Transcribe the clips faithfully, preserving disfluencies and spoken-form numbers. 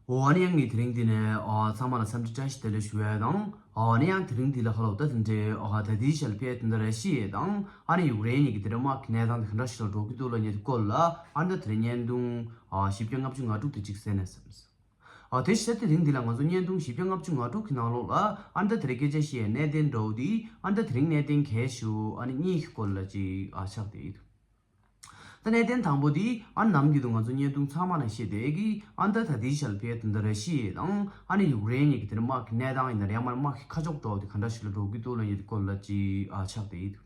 འོ་ཨ་ནི་ཡང་ངས་དེ་རིང་འདི་ནས་ཨ་ཚང་མ་ལ་འཚམས་འདྲི་བཀྲ་ཤིས་བདེ་ལེགས་ཞུ་ཡས་དང་། ཨ་ནི་ཡང་དེ་རིང་འདི་ལ་ཁ་ལོ་ད་དེ་འདྲའི་ཨ་ད་ལྟའི་ཆར་ཕེ་དེ་འདྲ་ར་ཤི་ཡས་དང་ཨ་ནི་ཡུཀ་རེན་གཉིས་ཀྱི་དེ་འདྲ་དམག་གི་གནས་སྟངས་དེ་ག་འདྲ་ཞིག་ལ་འགྲོ་གི་འདུག་ལབ་མཁན་དེ་སྐོར་ལ་ཨ་ནི་ད་དེ་རིང་བརྙན་ཐུང་ཨ་བཞི་བརྒྱ་ལྔ་བཅུ་ང་དྲུག་དེ་གཅིག་གསན་ན་བསམས། ཨ་དེ་བཞིན་དེ་རིང་འདི་ལ་ང་ཚོ་བརྙན་ཐུང་བཞི་བརྒྱ་ལྔ་བཅུ་ང་དྲུག་གི་ནང་ལོགས་ལ་ཨ་ནི་ད་དེ་རིང་སྐད་ཆ་བཤད་ཡས་གནད་དོན་འདྲ་བོ་དེ་ཨ་ནི་ད་དེ་རིང་གནད་དོན་གལ་ཆེ་བོ་ཨ་ནི་གཉིས་ཀྱི་སྐོར་ལ་ཅིག་ཨ་ཆགས་བསྡད་ཡོད། ད་གནད་དོན་དང་པོ་དེ་ཨ་ནམ་རྒྱུན་དུ་ང་ཚོ་བརྙན་ཐུང་ཚང་མ་ནང་བཤད་བསྡད་ཀྱི་ཨ་ད་ད་ལྟའི་ཆར་ཕེ་དེ་འདྲ་ར་ཤི་ཡ་དང་ཨ་ནི་ཡུཀ་རེན་གཉིས་ཀྱི་དེ་འདྲ་དམག་གི་གནས་སྟངས་ཡིན་ན་རེད་ཡང་མ་དམག་གི་ཁ་ཕྱོགས་འདྲ་བོ་དེ་ག་འདྲ་ཞིག་ལ་འགྲོ་གི་འདུག་ལབ་མཁན་དེ་སྐོར་ལ་ཅིག་ཨ་ཆགས་བསྡད་ཡོད།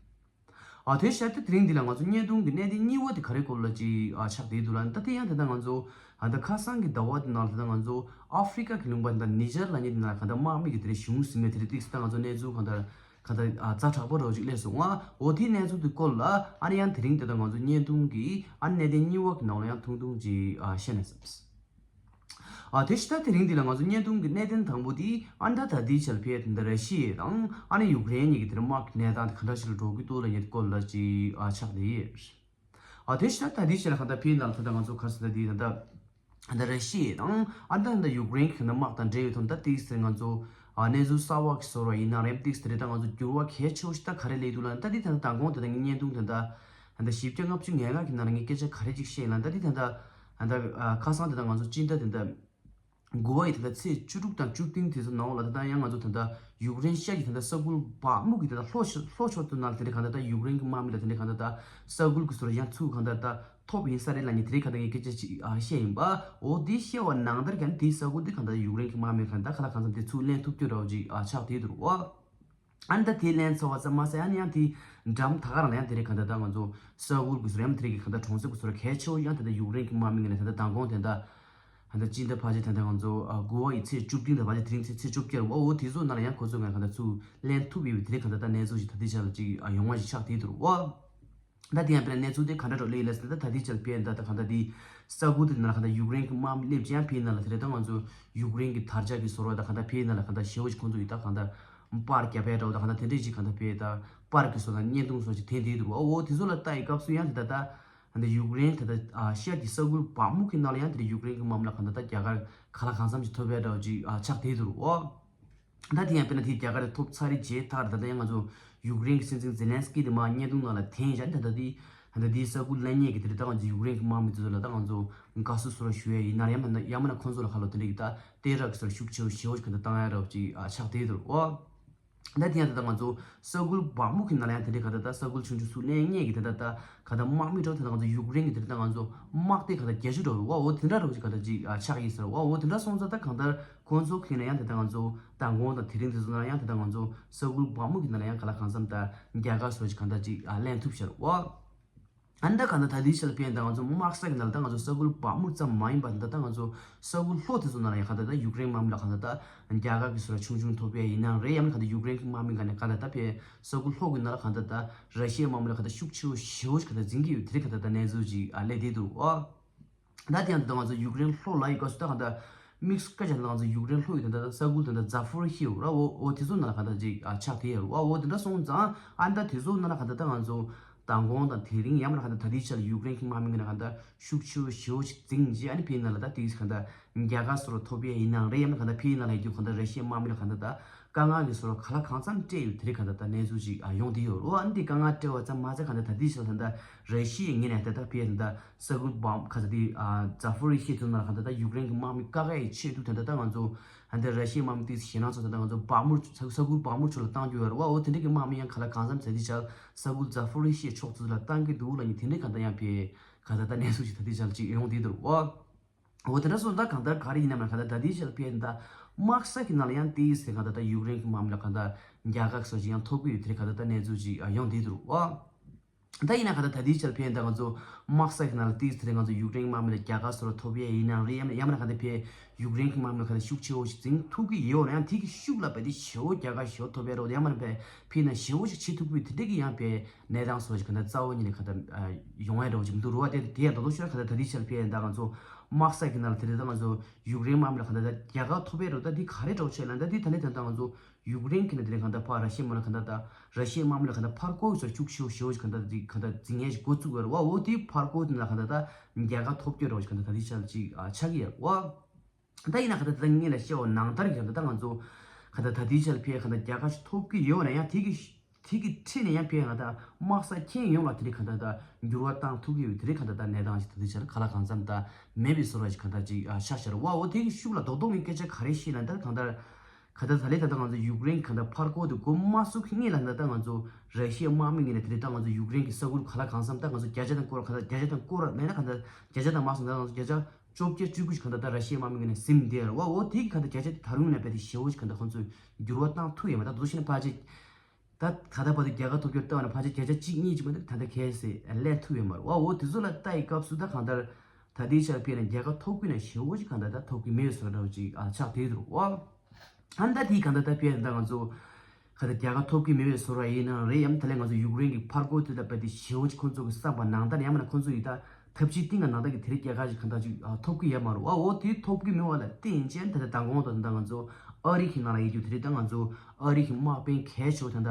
ཨ་དེ་བཞིན་དེ་དེ་རིང་འདི་ལ་ང་ཚོ་བརྙན་ཐུང་གི་གནད་དོན་གཉིས་པ་དེ་ག་རེ་སྐོར་ལ་ཅིག་ཨ་ཆགས་བསྡད་འདུག་ལབ་ན་ད་དེ་ཡང་དེ་ད་ང་ཚོ་ཨ་ད་ཁ་སང་གི་ཟླ་བ་དེ་ནང་ལ་དེ་ད་ང་ཚོ་ཨ་ཧྥི་རི་ཀ་གི་ལུང་པ་དེ་ད་ནི་ཇར་ལབ་མཁན་དེ་ནང་ལ་ག་ད་དམག་མི་གི་དེ་འདྲ་གཞུང་ཟིན་མེད་དེ་འདྲ་ཏིག་ཙམ་ད་ང་ཚོ་གནས་ཚུལ་ག་ད་ག་ད་ཨ་ཛ་དྲག་པོ་རོ་ཅིག་སླེབས་སོང་ང་། འོ་དེའི་གནས་ཚུལ་དེ་སྐོར་ལ་ཨ་ནི་ཡང་དེ་རིང་དེ་ད་ང་ཚོ་བརྙན་ཐུང་གི་ཨ་གནད་དོན་གཉིས་པ་གི་ནང་ལ་ཡང་ཐུང་ཐུང་ཅིག་ཨ་བཤད་ན་བསམས། ཨ་དེ་ཕྱི་ད་དེ་རིང་འདི་ལ་ང་ཚོ་བརྙན་ཐུང་གི་གནད་དོན་དང་པོ་དེ་ཨ་ད་ད་ལྟའི་ཆར་ཕེ་དེ་འདྲ་ར་ཤི་ཡ་དང་ཨ་ནི་ཡུཀ་རེན་གཉིས་ཀྱི་དེ་འདྲ་དམག་གི་གནས་སྟངས་དེ་ག་འདྲ་ཞིག་ལ་འགྲོ་གི་འདུག་ལབ་མཁན་དེ་སྐོར་ལ་ཅིག་ཨ་ཆགས་བསྡད་ཡོད། ཨ་དེ་ཕྱི་ད་ད་ལྟའི་ཆར་ལ་ག་ད་ཕེ་ནང་ལ་ད་ད་ང་ཚོ་ག་རེ་ཟེར་ད་དེ་ད་ད་ད་ར་ཤི་ཡ་དང་ཨ་ད་ད་ཡུཀ་རེན་གྱི་དམག་དང་འབྲེལ་བའི་ཐོག་ད་ཏིག་ཙམ་ང་ཚོ་ཨ་གནས་ཚུལ་གསར་པ་གི་བཟོ་འདྲ་ཡིན་ན་རེད་ཏིག་ཙམ་དེ་རིང་ད་ང་ཚོ་འགྱུར་བ་གལ་ཆེ་བོ་ཞིག་ད་ག་རེ་སླེབས་འདུག་ལབ་ན་ད་དེ་ད་ད་མདང་དགོང་དེ་ད་ངའི་བརྙན་ཐུང་དེ་ད་ད་ད་བཞི་བརྒྱ་ལྔ་བཅུ་ང་ལྔ་གི་ནང་ལ་ངས་སྐད་ཆ་ག་རེ་ཅིག་བཤད་ཡིན་ལབ་ན་ད་དེ་ད་ད་ད་ཁ་སང་དེ་ད་ང་ཚོ་སྤྱི་ཟླ་དེ་ད་དགུ་པ་ཡི་ད་ལྟ་ཚེས་བཅུ་དྲུག་དང་བཅུ་བདུན་དེ་ཚོ་ནང་ལ་ད་ལྟ་ཡང་ང་ཚོ་ད་ལྟ་ཡུཀ་རེན་ཤར་གྱི་ད་ལྟ་ས་ཁུལ་བག་མུག་གི་ད་ལྟ་ལྷོ་ཤོ་ལྷོ་ཕྱོགས་དུ་ནང་ལ་དེ་འདྲ་གང་ལྟར་ད་ཡུཀ་རེན་གྱི་དམག་མི་ལ་དེ་འདྲ་གང་ལྟར་ད་ས་ཁུལ་གྱི་ཟུར་ཡང་ཚུར་གང་ལྟར་ད་ཐོབ་ཡིན་ས་རེད་ལབ་ནས་དེ་འདྲ་གང་ལྟར་ངས་སྐད་ཆ་ཅིག་ཨ་བཤད་ཡིན་པ། འོ་དེ་བཤད་པ་ནང་ལྟར་ཀྱང་དེའི་ས་ཁུལ་དེ་གང་ལྟར་ཡུཀ་རེན་གྱི་དམག་མི་གང་ལྟར་ཁ་ལ་གང་འཚམ་དེ་ཚུར་ལེན་ཐུབ་རྒྱུ་འདྲ་བོ་ཅིག་ཨ་ཆགས་བསྡད་འདུག་བ། ཨ་ནི་ད་དེ་ལེན་ཚར་བ་ཙམ་མ་ཟད་ཨ་ནི་ཡང་དེ་འགྲམ་ད་ག་རང་ལ་ཡང་དེ་རེད་གང་ལྟར་ད་ང་ཚོ་ས་ཁུལ་གྱི་ཟུར་ཡང་དེ་རེད་གི་གང་ལྟར་གྲོང་གསེབ་ཀྱི་ཟུར་གལ་ཆེ་བོ་ཡང་དེ་ལྟར་ཡུཀ་རེན་གྱི་དམག་མི་ངོས་ནས་དེ་ལྟར་མདང་དགོང་དེ་ལྟར། ད་ལྟ་སྤྱི་ཟླ་ཕལ་ཆེར་ད་ལྟ་ང་ཚོ་ཨ་དགུ་པ་ཡི་ཚེས་བཅུ་བདུན་དང་ཕལ་ཆེར་དེ་རིང་ཚེས་ཚེས་བཅོ་བརྒྱད་རེད་བ། འོ་དེ་ཚོ་ནང་ལ་ཡང་ཁོ་ཚོ་ངས་གང་ལྟར་ཚུར་ལེན་ཐུབ་ཡོད་པའི་དེ་རིང་གང་ལྟར་ད་གནས་ཚུལ་ཞིག་ད་ལྟའི་ཆ་ལ་ཅིག་ཨ་ཡོང་བ་ཞིག་ཆགས་བསྡད་འདུག་བ། ད་དེ་ཡང་དཔེར་ན་གནས་ཚུལ་དེ་ག་འདྲ་འགྲོ་ལེ་ཡིན་ལབ་ཟེར་ན་ད་ད་ལྟའི་ཆ་ལ་དཔེར་ན་ད་ད་གང་ལྟར་དེ་ས་ཁུལ་དེ་ནང་ལ་གང་ལྟར་ཡུཀ་རེན་གྱི་དམག་མི་སླེབས་ཀྱི་ཡང་ཕེ་ནང་ལ་དེ་རེད། ད་ང་ཚོ་ཡུཀ་རེན་གྱི་དར་ལྕོག་གི་ཟོར་བ་ད་གང་ལྟར་ཕེ་ནང་ལ་གང་ལྟར་ཞེ་བོ་ཞིག་ཁོང་ཚོ་ཡིས་ད་གང་ལྟར་པར་རྒྱབ་པའི་འདྲ་བོ་ད་གང་ལྟར་དེ་འདྲས་ཅིག་གང་ལྟར་ཕེ་ད་པར་གྱི་བཟོ་ད་བརྙན་ཐུང་བཟོ་ཅིག་འཐེན་བསྡད་འདུག་བ། འོ་དེ་ཚོ་ལ་ལྟ་ཡི་སྐབས་སུ་ཡང་དེ་ད་ད། ད་ཡུཀ་རེན་ད་ལྟ་ཨ་ཤར་གྱི་ས་ཁུལ་བག་མུག་གི་ནང་ལ་ཡང་དེ་ཡུཀ་རེན་གྱི་དམག་མི་ལ་གང་ལྟར་ད་རྒྱ་གར་ཁ་ལག་གང་འཚམ་ཞིག་ཐོབ་པའི་འདྲ་བོ་ཅིག་ཨ་ཆགས་བསྡད་འདུག་བ། ད་དེ་ཡང་དཔེར་ན་དེ་རྒྱ་གར་ཐོབ་ཚར་རེད་བྱས་ཐག་ད་ལྟ་ཡང་ང་ཚོ་ཡུཀ་རེན་གྱི་སྲིད་འཛིན་ཛེ་ལན་སི་ཀི་དེ་མར་བརྙན་ཐུང་ནང་ལ་འཐེན་བཞག་ནས་ད་ལྟ་དེ་ད་ལྟ་དེའི་ས་ཁུལ་ལ་ཉེ་གི་དེ་རེད། ད་ང་ཚོ་ཡུཀ་རེན་གྱི་དམག་མི་ཚོ་ལ་ད་ང་ཚོ་དགའ་བསུ་སོགས་ཞུ་ཡ་ཡིན་ན་ཡང་མིན་ན་ཡང་མིན་ན་ཁོང་ཚོ་ལ་ཁ་ལོ་དེ་འདྲ་གི་ད་བསྟོད་ར་གི་སོགས་ཤུགས་ཆེ་བོ་ཞེ་བོ་ཞིག་གང་ལྟར་བཏང་ཡ་འདྲ་བོ་ཅིག་ཨ་ཆགས་བསྡད་འདུག་བ། ད་དེ་ཡང་ད་ལྟ་ང་ཚོ་ས་ཁུལ་བག་མུག་གི་ནང་ལ་ཡང་དེ་འདྲའི་ག་ད་ད་ས་ཁུལ་ཆུང་ཆུང་སུ་གླེང་ངེས་ཀྱི་ད་ད་ད་ག་ད་དམག་མི་འདྲ་བོ་ད་ད་ང་ཚོ་ཡུཀ་རེན་གྱི་དེ་ད་ང་ཚོ་དམག་སྡེ་ག་ད་བརྒྱད་ཅུ་འདྲ་བོ་རེད་བ། འོ་དེ་འདྲ་འདྲ་བོ་ཅིག་ག་ད་ཅིག་ཨ་ཆགས་ཡིན་ཟེར་བ། འོ་དེ་འདྲ་སོང་ཙང་ད་གང་ལྟར་ཁོང་ཚོ་གི་ན་ཡང་དེ་ད་ང་ཚོ་མདང་དགོང་དང་དེ་རིང་དེ་ཚོ་ན་ཡང་དེ་ད་ང་ཚོ་ས་ཁུལ་བག་མུག་གི་ནང་ལ་ཡང་ག་ལ་གང་འཚམ་ད་རྒྱལ་ཁ་སོགས་ཅིག་ག་ད་ཅིག་ཨ་ལེན་ཐུབ་ཤར་བ། ཨ་ནི་ད་གང་ལྟར་ད་ལྟའི་ཆར་ཕན་ད་ང་ཚོ་དམག་ས་གི་ནང་ལ་ད་ང་ཚོ་ས་ཁུལ་བག་མུག་ཙམ་མ་ཡིན་པ་ད་ད་ང་ཚོ་ས་ཁུལ་ལྷོ་དེ་ཚོ་ནང་ལ་ཡང་གང་ལྟར་ད་ཡུཀ་རེན་དམག་མི་ལ་གང་ལྟར་ད་རྒྱལ་ཁ་གི་སོ་ར་ཆུང་ཆུང་ཐོབ་པ་ཡིན་ནའང་རེད། ཡང་ན་གང་ལྟར་ཡུཀ་རེན་གི་དམག་མི་ག་ནས་གང་ལྟར་ད་ཕན་ས་ཁུལ་ལྷོ་གི་ནང་ལ་གང་ལྟར་ད་ར་ཤི་ཡའི་དམག་མི་ལ་གང་ལྟར་ཤུགས་ཆེ་བོ་ཞེ་བོ་ཞིག་གང་ལྟར་འཛིང་གི་ཡོད། དེ་རིང་གང་ལྟར་ད་གནས་ཚུལ་ཅིག་ཨ་སླེབས་བསྡད་འདུག་ཨ། ད་དེ་ཡང་ད་ང་ཚོ་ཡུཀ་རེན་ལྷོ་ལ་ཡི་སྐབས་སུ་ད་གང་ལྟར་དམིགས་སུ་བཀར་བྱས་ན་ང་ཚོ་ཡུཀ་རེན་ལྷོ་ཡི་ད་ལྟ་ས་ཁུལ་ད་ལྟ་ཛ་ཕོ་རི་ཤི་ཡ་ར་འོ་འོ་དེ་ཚོ་ནང་ལ་གང་ལྟར་ཅིག་ཨ་ཆགས་བསྡད་ཡོད་ར་འོ་དེ་འདྲ་སོང་ཙང་ཨ་ད་དེ་ཚོ་ནང་ལ་གང་ལྟར་ད་ང་ཚོ་མདང་དགོང་དང་དེ་རིང་ཡང་མིན་ན་གང་ལྟར་ད་ལྟའི་ཆར་ཡུཀ་རེན་གྱི་དམག་མི་ངོས་ནས་གང་ལྟར་ཤུགས་ཆེ་བོ་ཞེ་བོ་ཞིག་འཛིང་རྗེས་ཨ་ནི་ཕའི་ནང་ལ་ད་དེ་གང་ལྟར་རྒྱལ་ཁ་སོགས་ཐོབ་ཡས་ཡིན་ནའང་རེད། ཡང་མིན་ན་གང་ལྟར་ཕའི་ནང་ལ་ཡོད་རྒྱུ་གང་ལྟར་ར་ཤི་ཡའི་དམག་མི་ལ་གང་ལྟར་ད་དཀའ་ངལ་གྱི་སོགས་ག་ལ་གང་འཚམ་སྤྲད་ཡོད་དེ་རིང་གང་ལྟར་ད་གནས་ཚུལ་ཞིག་ཨ་ཡོང་བསྡད་ཡོད་རེད། ཨ་ནི་དེ་དཀའ་ངལ་སྤྲད་པ་ཙམ་མ་ཟད་གང་ལྟར་ད་ལྟའི་ཆར་ད་ལྟ་ར་ཤི་ཡའི་ངོས་ནས་ད་ལྟ་ཕའི་ད་ལྟ་ས་ཁུལ་བམ་ཁ་ས་དེ་ཛ་ཕོ་རི་ཤི་ཡ་དེ་ནང་ལ་གང་ལྟར་ད་ཡུཀ་རེན་གྱི་དམག་མི་བཀག་ཡས་ཆེད་དུ་ད་ལྟ་ད་ང་ཚོ་ད་ལྟ་ར་ཤི་ཡའི་དམག་མི་དེ་ཞེད་སྣང་ཚོ་ད་ལྟ་ང་ཚོ་བག་མུར་ས་ས་ཁུལ་བག་མུར་ཚོ་ལ་བཏང་རྒྱུ་ཡོད་རེད་བ། འོ་དེ་འདྲ་གི་དམག་མི་ཡང་ག་ལ་གང་འཚམ་ཟེར་དེ་ཆར་ས་ཁུལ་ཛ་ཕོ་རི་ཤི་ཡ་ཕྱོགས་ཚོ་ལ་བཏང་གི་འདུག་ལབ་མཁན་དེ་འདྲ་གང་ལྟར་ཡང་ཕའི་གང་ལྟར་ད་གནས་ཚུལ་ཞིག་ད་ལྟའི་ཆར་ཅིག་ཡོང་བསྡད་འདུག་བ། འོ་དེ་འདྲ་སོང་ད་གང་ལྟར་ག་རེ་ཡིན་ནམ་ལ་གང་ལྟར་ད་ལྟའི་ཆར་ཕའི་ད་དམག་ས་གི་ནང་ལ་ཡང་དེའི་ཟེར་གང་ལྟར་ད་ཡུཀ་རེན་གྱི་དམག་མི་ལ་གང་ལྟར་རྒྱལ་ཁ་སོགས་ཅིག་ཡང་ཐོབ་གི་ཡོད་དེ་རེད་གང་ལྟར་ད་གནས་ཚུལ་ཅིག་ཡོང་བསྡད་འདུག་བ། ད་ཡིན་ན་ག་ད་ད་ལྟའི་ཆར་ཕན་ད་ང་ཚོ་དམག་ས་ཁི་ནང་ལ་ཏིག་ཙི་དེ་རིང་ང་ཚོ་ཡུཀ་རེན་དམག་མི་ལ་རྒྱལ་ཁ་སོར་ཐོབ་ཡས་ཡིན་ནའང་རེད། ཡང་ཡང་མིན་ན་ག་ད་ཕན་ཡུཀ་རེན་གི་དམག་མི་ལ་ག་ད་ཤུགས་ཆེ་བོ་ཞིག་འཛིང་ཐུབ་ཀྱི་ཡོད་ན་ཡང་དེ་གི་ཤུགས་ལ་བས་ཏེ་ཞེ་བོ་རྒྱལ་ཁ་ཞེ་བོ་ཐོབ་ཡས་རོགས། ཡང་མིན་ན་ཕན་ཕན་ན་ཞེ་བོ་ཞིག་བྱེད་ཐུབ་ཀྱི་དེ་འདྲ་གི་ཡང་ཕན་གནས་སྟངས་སོགས་ཞིག་ག་ད་རྩ་བ་ཉིད་ནས་ག་ད་ཡོང་ཡས་འདྲ་བོ་ཅིག་མི་འདུག་རོ། བ་དེ་དེ་ཡང་ད་དུང་ཤོད་ག་ད་ད་ལྟའི་ཆར་ཕན་ད་ང་ཚོ་དམག་ས་ཁི་ནང་ལ་དེ་རིང་ད་ང་ཚོ་ཡུཀ་རེན་དམག་མི་ལ་ག་ད་ད་རྒྱལ་ཁ་ཐོབ་ཡས་རོགས། ད་དེ་ག་རེ་འདྲ་བོ་བྱས་ན་ད་དེ་ད་ནི་ད་ད་ང་ཚོ་ཡུཀ་རེན་གྱི་ནི་དེ་རིང་གང་ལྟར་ཕར་ར་ཤི་ཡའི་དམག་ལ་གང་ལྟར་ད་ར་ཤི་ཡའི་དམག་མི་ལ་གང་ལྟར་ཕར་རྒོལ་ཟེར་ཤུགས་ཆེ་བོ་ཞེ་བོ་ཞིག་གང་ལྟར་འཛིང་གང་ལྟར་འཛིང་ཡས་ཞིག་འགོ་བཙུགས་ཡོད་རེད་བ། འོ་དེ་ཕར་རྒོལ་དེ་ལ་གང་ལྟར་ད་རྒྱལ་ཁ་ཐོབ་རྒྱུ་རེད་བ་ཞིག་གང་ལྟར་ད་དེ་ཆ་ལ་ཅིག་ཨ་ཆགས་ཀྱི་ཡོད་རེད་བ། ད་ཡིན་ན་ག་ད་ད་ངེད་ལ་བཤད་པ་ནང་ལྟར་གྱི་ད་ད་ང་ཚོ་ག་ད་ད་ལྟའི་ཆར་ཕེ་ག་ད་རྒྱལ་ཁ་ཞིག་ཐོབ་ཀྱི་ཡོད་ན་ཡང་དེ་གི་དེ་གི་ཁྲིད་ནས་ཡང་ཕེ་ག་ད་དམག་ས་ཁྱེད་ཡོང་ལ་དེ་རིགས་ག་ད་ད་འགྱུར་བ་བཏང་ཐུབ་ཀྱི་ཡོད་དེ་རིགས་ག་ད་ད་གནས་སྟངས་ཞིག་ད་ལྟའི་ཆར་ག་ལ་གང་འཚམ་ད་མེད་པའི་བཟོ་འདྲ་ཞིག་ག་ད་ཅིག་ཆགས་ཤར་བ་འོ་དེ་གི་ཤུགས་ལ་རྡོག་རྡོག་ངའི་སྐད་ཆ་ག་རེ་བཤད་ན་ད་གང་ལྟར། ག་ད་ད་ལས་ད་ད་ང་ཚོ་ཡུཀ་རེན་གྱི་ག་ད་ཕར་སྐོར་དུ་འགོ་མ་བཙུགས་ཀྱི་སྔོན་ལ་ད་ད་ང་ཚོ་ར་ཤི་ཡའི་དམག་མི་ངོས་ནས་དེ་རིང་ད་ང་ཚོ་ཡུཀ་རེན་གྱི་ས་ཁུལ་ག་ལ་གང་འཚམ་ད་ང་ཚོ་བརྒྱ་ཆ་དང་སྐོར་ག་ད་བརྒྱ་ཆ་དང་སྐོར་མེད་ན་ག་ད་བརྒྱ་ཆ་དང་མ་སོང་ད་ང་ཚོ་བརྒྱ་ཆ་བཅོ་བརྒྱད་བཅུ་དགུ་ཞིག་ག་ད་ད་ར་ཤི་ཡའི་དམག་མི་ངོས་ནས་ཟིན་བསྡད་ཡོད་རེད་བ། འོ་དེ་གི་ག་ད་བརྒྱ་ཆ་དེ་ད་རུང་ནས་རྦད་དེ་ཞེ་བོ་ཞིག་ག་ད་ཁོང་ཚོས་འགྱུར་བ་བཏང་ཐུབ་ཡོད་མ་རེད། ད་དུ་ཤེས་ན་ཕལ་ཆེར་ད་ག་ད་བར་དུ་རྒྱལ་ཁ་ཐོབ་རྒྱུར་ལྟ་བ་ན་ཕལ་ཆེར་བརྒྱ་ཆ་གཅིག་གཉིས་ཅིག་མ་གཏོགས་ད་ལྟ་གལ་སྲིད་ལེན་ཐུབ་ཡོད་མ་རེད་བ། འོ་དེ་ཚོ་ལ་ལྟ་ཡི་སྐབས་སུ་ད་གང་ལྟར་ད་ལྟའི་ཆར་དཔེར་ན་རྒྱལ་ཁ་ཐོབ་ཀྱི་ན་ཞེ་བོ་ཅིག་གང་ལྟར་ད་ཐོབ་ཀྱི་མེད་བཟོ་འདྲ་བོ་ཅིག་ཨ་ཆགས་བསྡད་འདུག་བ། ཨ་ནི་ད་དེའི་གང་ལྟར་ད་དཔེར་ན་ད་ང་ཚོ་ག་ད་རྒྱལ་ཁ་ཐོབ་ཀྱི་མེད་པའི་བཟོ་འདྲ་ཡིན་ན་རེད། ཡང་ད་ལན་ང་ཚོ་ཡུཀ་རེན་གྱི་ཕར་རྒོལ་དེ་ལ་རྦད་དེ་ཞེ་བོ་ཅིག་ཁོང་ཚོ་གི་བསམ་པ་ནང་ལྟར་ཡང་མིན་ན་ཁོང་ཚོ་ཡི་ད་ཐབས་ཇུས་སྟེང་ལ་ནང་ལྟར་གྱི་དེ་རིགས་རྒྱལ་ཁ་ཅིག་གང་ལྟར་ཅིག་ཨ་ཐོབ་ཀྱི་མེད་པ་ལ་བརྟེན་བྱས་ད་ལྟ་མདང་དགོང་དང་ད་ལྟ་ང་ཚོ་ཨ་རི་གི་ནང་ལ་ཡོད་རྒྱུ་དེ་རིགས་ད་ང་ཚོ་ཨ་རི་གི་དམག་དཔོན་གལ་ཆེ་བོ་ད་ལྟ་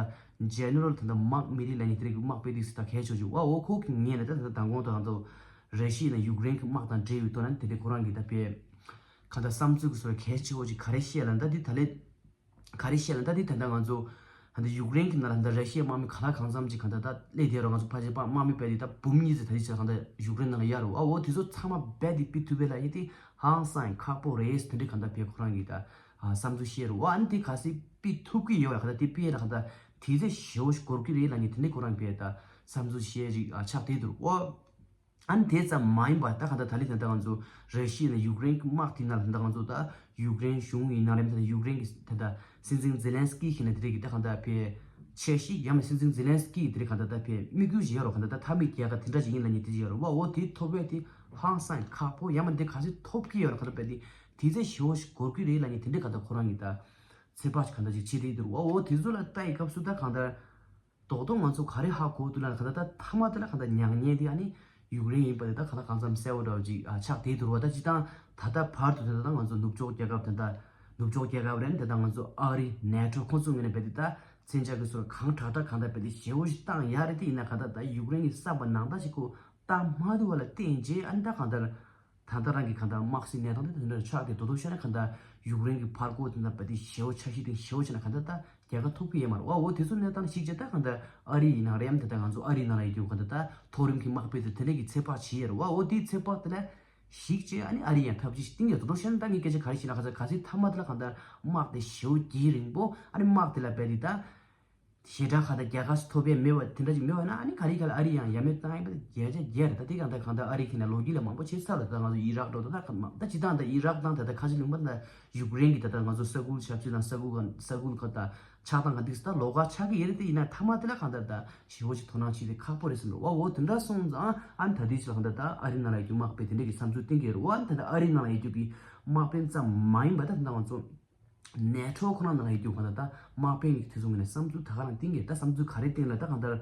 ཇེ་ནེ་རལ་ད་ལྟ་མཱག་མི་ལི་ལབ་མཁན་དེ་རིགས་ཀྱི་དམག་དཔོན་དེ་ད་གལ་ཆེ་བོ་ཅིག་བ། འོ་ཁོ་གི་ངོས་ནས་ད་ད་ལྟ་མདང་དགོང་དང་ང་ཚོ་ར་ཤི་ཡ་ནས་ཡུཀ་རེན་གྱི་དམག་དང་འབྲེལ་བའི་ཐོག་ནས་དེ་འདྲའི་ཁོ་རང་གི་ད་དཔེ་ག་ད་བསམ་ཚུལ་གྱི་སོར་གལ་ཆེ་བོ་ཅིག་ག་རེ་བཤད་ལ་ད་འདི་ད་ལས་ག་རེ་བཤད་ལ་ད་འདི་ད་ལྟ་ང་ཚོ་ད་ལྟ་ཡུཀ་རེན་གྱི་ནང་ལ་ད་ར་ཤི་ཡའི་དམག་མི་ག་ལ་གང་འཚམ་ཅིག་ག་ད་ད་སླེབས་བསྡད་རོགས། ང་ཚོ་ཕལ་ཆེར་དམག་མི་རྦད་དེ་ད་འབུམ་གཉིས་ཙམ་ད་ལྟ་ཆ་ག་ད་ཡུཀ་རེན་ནང་ལ་ཡོད་རེད་བ། འོ་དེ་ཚོ་ཚང་མ་རྦད་དེ་ཕུད་ཐུབ་པ་ལ་ཡིན་ཏེ་ཧང་སང་ཁག་པོ་རེད་དེ་འདྲའི་ག་ད་དཔེ་ཁོ་རང་གི་ད་བསམ་ཚུལ་བཤད་རོགས། ཨ་ནི་དེ་གལ་སྲིད་ཕུད་ཐུབ་ཀྱི་ཡོད་ལ་ག་ད་དེ་ཕུད་ལ་ག་ད་དུས་ཚོད་ཞེ་བོ་ཞིག་འགོར་གྱི་རེད་ལབ་མཁན་དེ་འདྲའི་ཁོ་རང་གི་ད་བསམ་ཚུལ་བཤད་ཅིག་ཆགས་བསྡད་འདུག་བ། ཨ་ནི་དེ་ཙམ་མ་ཡིན་པར་ད་གང་ལྟར་ད་ལྟའི་ད་ལྟ་ང་ཚོ་ར་ཤི་ཡ་ནས་ཡུཀ་རེན་གྱི་དམག་དེ་ནང་ལ་ད་ལྟ་ང་ཚོ་ད་ཡུཀ་རེན་གཞུང་ཡིན་ན་རེད། ད་ལྟ་ཡུཀ་རེན་གྱི་ད་ལྟ་སྲིད་འཛིན་ཛེ་ལན་སི་ཀི་ཞིག་ན་དེ་རིགས་ཀྱི་ད་གང་ལྟར་ཕེ་ཆེ་ཤིག་ཡང་ན་སྲིད་འཛིན་ཛེ་ལན་སི་ཀི་དེ་རིགས་གང་ལྟར་ད་ཕེ་དམིགས་ཡུལ་ཞིག་ཡོད་རོགས། གང་ལྟར་ད་མཐའ་མའི་རྒྱལ་ཁ་དེ་འདྲ་ཞིག་ཡིན་ལབ་མཁན་དེ་ཞིག་ཡོད་རོགས་བ། འོ་དེ་ཐོབ་ཡས་དེ་ཧང་སང་ཁག་པོ་ཡང་མ་འདི་ག་ཚོད་ཐོབ་ཀྱི་ཡོད་རོགས། གང་ལྟར་ཕེ་དེ་དུས་ཚོད་ཞེ་བོ་ཞིག་འགོར་གྱི་རེད་ལབ་མཁན་དེ་འདྲའི་གང་ལྟར་ཁོ་རང་གི་ད་ཚོད་དཔག་ཞིག་གང་ལྟར་ཞིག་བྱེད་དེ་འདུག་བ། འོ་དེ་ཚོ་ལ་ལྟ་ཡི་སྐབས་སུ་ད་གང་ལྟར། རྡོག་རྡོག་ང་ཚོ་ག་རེ་ཧ་གོ་འདུག་ལབ་ན་ག་ད་ད་མཐའ་མ་དེ་ལ་ག་ད་མྱ་ངན་དེ་ཨ་ནི་ཡུཀ་རེན་ཡིན་པ་དེ་ད་ག་ད་གང་འཚམ་གསལ་བོ་འདྲ་བོ་ཅིག་ཨ་ཆགས་བསྡད་འདུག་བ། ད་སྤྱིར་བཏང་ད་ལྟ་བར་དུ་དེ་ད་ང་ཚོ་ནུབ་ཕྱོགས་རྒྱལ་ཁབ་དེ་ད་ནུབ་ཕྱོགས་རྒྱལ་ཁབ་རེད། དེ་ད་ང་ཚོ་ཨ་རི་ནེ་ཊོ་ཁོང་ཚོ་ངོས་ནས་རྦད་དེ་ད་མཚོན་ཆ་གི་སོར་གང་དྲག་དྲག་གང་ད་རྦད་དེ་ཞེ་བོ་ཞིག་བཏང་ཡ་རེད། དེ་ཡིན་ན་ག་ད་ད་ཡུཀ་རེན་གྱི་བསམ་པ་ནང་ལྟར་ཞིག་གོ་བཏང་མ་འདུག་བ་ལ་བརྟེན་རྗེས་ཨ་ནི་ད་གང་ལྟར། ད་ལྟ་རང་གི་གང་ལྟར་དམག་སྲིད་གནས་སྟངས་དེ་དེ་འདྲ་ཆགས་ཏེ་རྡོག་རྡོག་བཤད་ན་གང་ལྟར་ཡུཀ་རེན་གྱི་ཕར་རྒོལ་དེ་འདྲ་རྦད་དེ་ཞེ་བོ་འཆར་གཞི་དེ་ཞེ་བོ་བྱས་ན་གང་ལྟར་ད་རྒྱལ་ཁ་ཐོབ་ཀྱི་ཡོད་མ་རེད་བ། འོ་དེ་ཚོ་གནས་སྟངས་ཤིག་བྱས་ད་གང་ལྟར་ཨ་རི་ཡིན་ན་རེད། ཡང་ད་ལྟ་ང་ཚོ་ཨ་རིའི་ནང་ལ་ཡོད་རྒྱུ་གང་ལྟར་ད་མཐོ་རིམ་གྱི་དམག་དཔོན་ཚོས་དེ་འདྲ་གི་ཚོད་དཔག་བྱས་ཡོད་རེད་བ། འོ་དེའི་ཚོད་དཔག་དེ་ལ་ཞིག་བྱས་ཨ་ནི་ཨ་རི་ཡང་ཐབས་ཇུས་ཤིག་བཏིང་ཡོད། རྡོག་རྡོག་བཤད་ན་ད་ངས་སྐད་ཆ་ག་རེ་བཤད་ན་ག་ཚོད་ག་ཚོད་མཐའ་མ་དེ་ལ་གང་ལྟར་དམག་དེ་ཞེ་བོ་རྒྱས་རིང་པོ་ཨ་ནི་དམག་དེ་ལ་རྦད་དེ་ད། ཞེ་དྲག་ག་ད་རྒྱལ་ཁ་ཞིག་ཐོབ་པའི་མེད་པ་དེ་འདྲ་ཞིག་མེད་པ་ན་ཨ་ནི་ག་རེ་ག་ལ་ཨ་རི་ཡང་ཡ་མེད་བཏང་ཡིན་པ་བརྒྱ་ཆ་བརྒྱ་རེད། ད་དེ་གང་ལྟར་གང་ལྟར་ཨ་རི་ཁྱེད་ནས་ལོ་རྒྱུས་ལ་མང་པོ་བྱས་ཚར་ལ་ད་ང་ཚོ་ཨི་རག་འགྲོ་ད་ད་ད་ཅི་ཐང་ད་ཨི་རག་དང་ད་ད་ཁ་ཆེ་ལུང་པ་ད་ཡུཀ་རེན་གྱི་ད་ད་ང་ཚོ་ས་ཁུལ་ཆབ་སྲིད་དང་ས་ཁུལ་ག་ས་ཁུལ་ག་ད་ཆགས་སྟངས་ག་འདུག་ད་ལོགས་ཀ་ཆགས་ཀྱི་ཡོད་རེད། དེ་ཡིན་ན་མཐའ་མ་དེ་ལ་གང་ལྟར་ད་ཞེ་བོ་ཞིག་དོ་སྣང་བྱེད་དེ་ཁག་པོ་རེད་བསམ་རོགས་བ། འོ་དེ་འདྲ་སོང་ཙང་ཨ་ནི་ད་དུས་ཚོད་ལ་གང་ལྟར་ད་ཨ་རི་ནང་ལ་ཡོད་རྒྱུ་དམག་དཔོན་དེ་འདྲ་གི་བསམ་ཚུལ་བསྟན་གྱི་ཡོད་རེད་བ། ཨ་ནི་ད་ལྟ་ཨ་རི་ནང་ལ་ཡོད་རྒྱུ་གི་དམག་དཔོན་ཙམ་མ་ཡིན་པ་ད་ད་ང་ཚོ། ནེ་ཊོ་ཁོ་རང་ནང་ཡོད་རྒྱུ་གང་ལྟར་ད་དམག་དཔོན་གྱི་དེ་ཚོ་ངོས་ནས་བསམ་ཚུལ་ད་ག་རང་བཏིང་གི་ད་བསམ་ཚུལ་ག་རེ་བཏིང་ལ་ད་གང་ལྟར་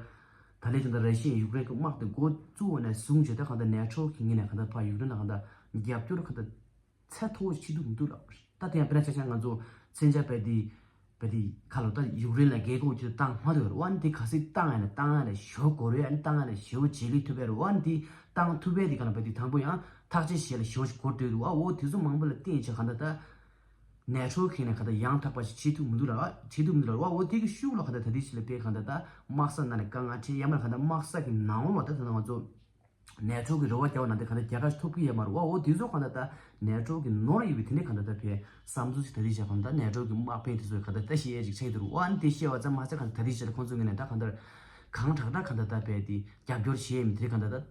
ད་ལས་ཀྱང་ད་ར་ཤི་ཡས་ཡུཀ་རེན་གྱི་དམག་དེ་འགོ་བཙུགས་པ་ནས་བཟུང་བྱས་ད་གང་ལྟར་ནེ་ཊོ་གི་ངོས་ནས་གང་ལྟར་ཕར་ཡུཀ་རེན་ལ་གང་ལྟར་རྒྱབ་སྐྱོར་གང་ལྟར་ཚད་མཐོ་བོ་བྱེད་ཐུབ་མི་འདུག་ལ། ད་དེ་ཡང་དཔེར་ན་ཆ་བཞག་ང་ཚོ་མཚོན་ཆ་རྦད་དེ་རྦད་དེ་ཁ་ལོ་ད་ཡུཀ་རེན་ལ་རྒྱལ་ཁ་ཅིག་བཏང་མ་ཐུབ་པ་རེད་བ། ཨ་ནི་དེ་གལ་སྲིད་བཏང་ཡ་ན་བཏང་ཡ་ལ་ཞེ་པོ་དགོས་རེད། ཨ་ནི་བཏང་ཡ་ལ་ཞེ་པོ་བྱེད་ལས་ཐུབ་པ་རེད་བ། ཨ་ནི་དེ་བཏང་ཐུབ་པའི་དེ་ག་ལ་རྦད་དེ་དང་པོ་ཡང་ཐག་གཅོད་བྱེད་ལ་ཞེ་པོ་ཞིག་འགོར་འདུག་བ། འོ་དེ་ཚོ་མང་པོ་ལ་བརྟེན་བྱས་གང་ལྟར་ད། ནེ་ཊོ་གི་ནས་ག་ད་ཡང་དག་པ་ཞིག་བྱེད་ཐུབ་མི་འདུག་ལ། བྱེད་ཐུབ་མི་འདུག་ལ་བ། འོ་དེ་གི་ཤུགས་ལ་ག་ད་ད་ལྟའི་ཆ་ལ་དཔེ་ག་ད་ད་དམག་ས་ནང་ནས་དཀའ་ངལ་འཕྲད་ཡ་མ་ག་ད་དམག་ས་གི་ནང་ལ་ད་ད་ང་ཚོ་ནེ་ཊོ་གི་རེ་བ་རྒྱག་པ་ན་དེ་ག་ད་རྒྱལ་ཁ་ཞིག་ཐོབ་ཀྱི་ཡོད་མ་རེད་བ། འོ་དེ་ཚོ་ག་ད་ད་ནེ་ཊོ་གི་ནོར་ཡོད་པའི་དེ་ནས་ག་ད་ད་དཔེ་བསམ་ཚུལ་ཞིག་ད་ལྟའི་ཆ་ག་ད་ནེ་ཊོ་གི་དམག་དཔོན་དེ་ཚོས་ག་ད་ད་བཤད་ཡས་ཅིག་ཆགས་འདུག་བ། འདི་བཤད་པ་ཙམ་མ་ཟད་ག་ད་ད་ལྟའི་ཆ་ལ་ཁོང་ཚོ་ངོས་ནས་ད་ག་ད་གང་དྲག་དྲག་ག་ད་ད་དཔེ་དེ་རྒྱབ་སྐྱོར་བྱེད་ཡས་མི་དེ་ག་ད་ད།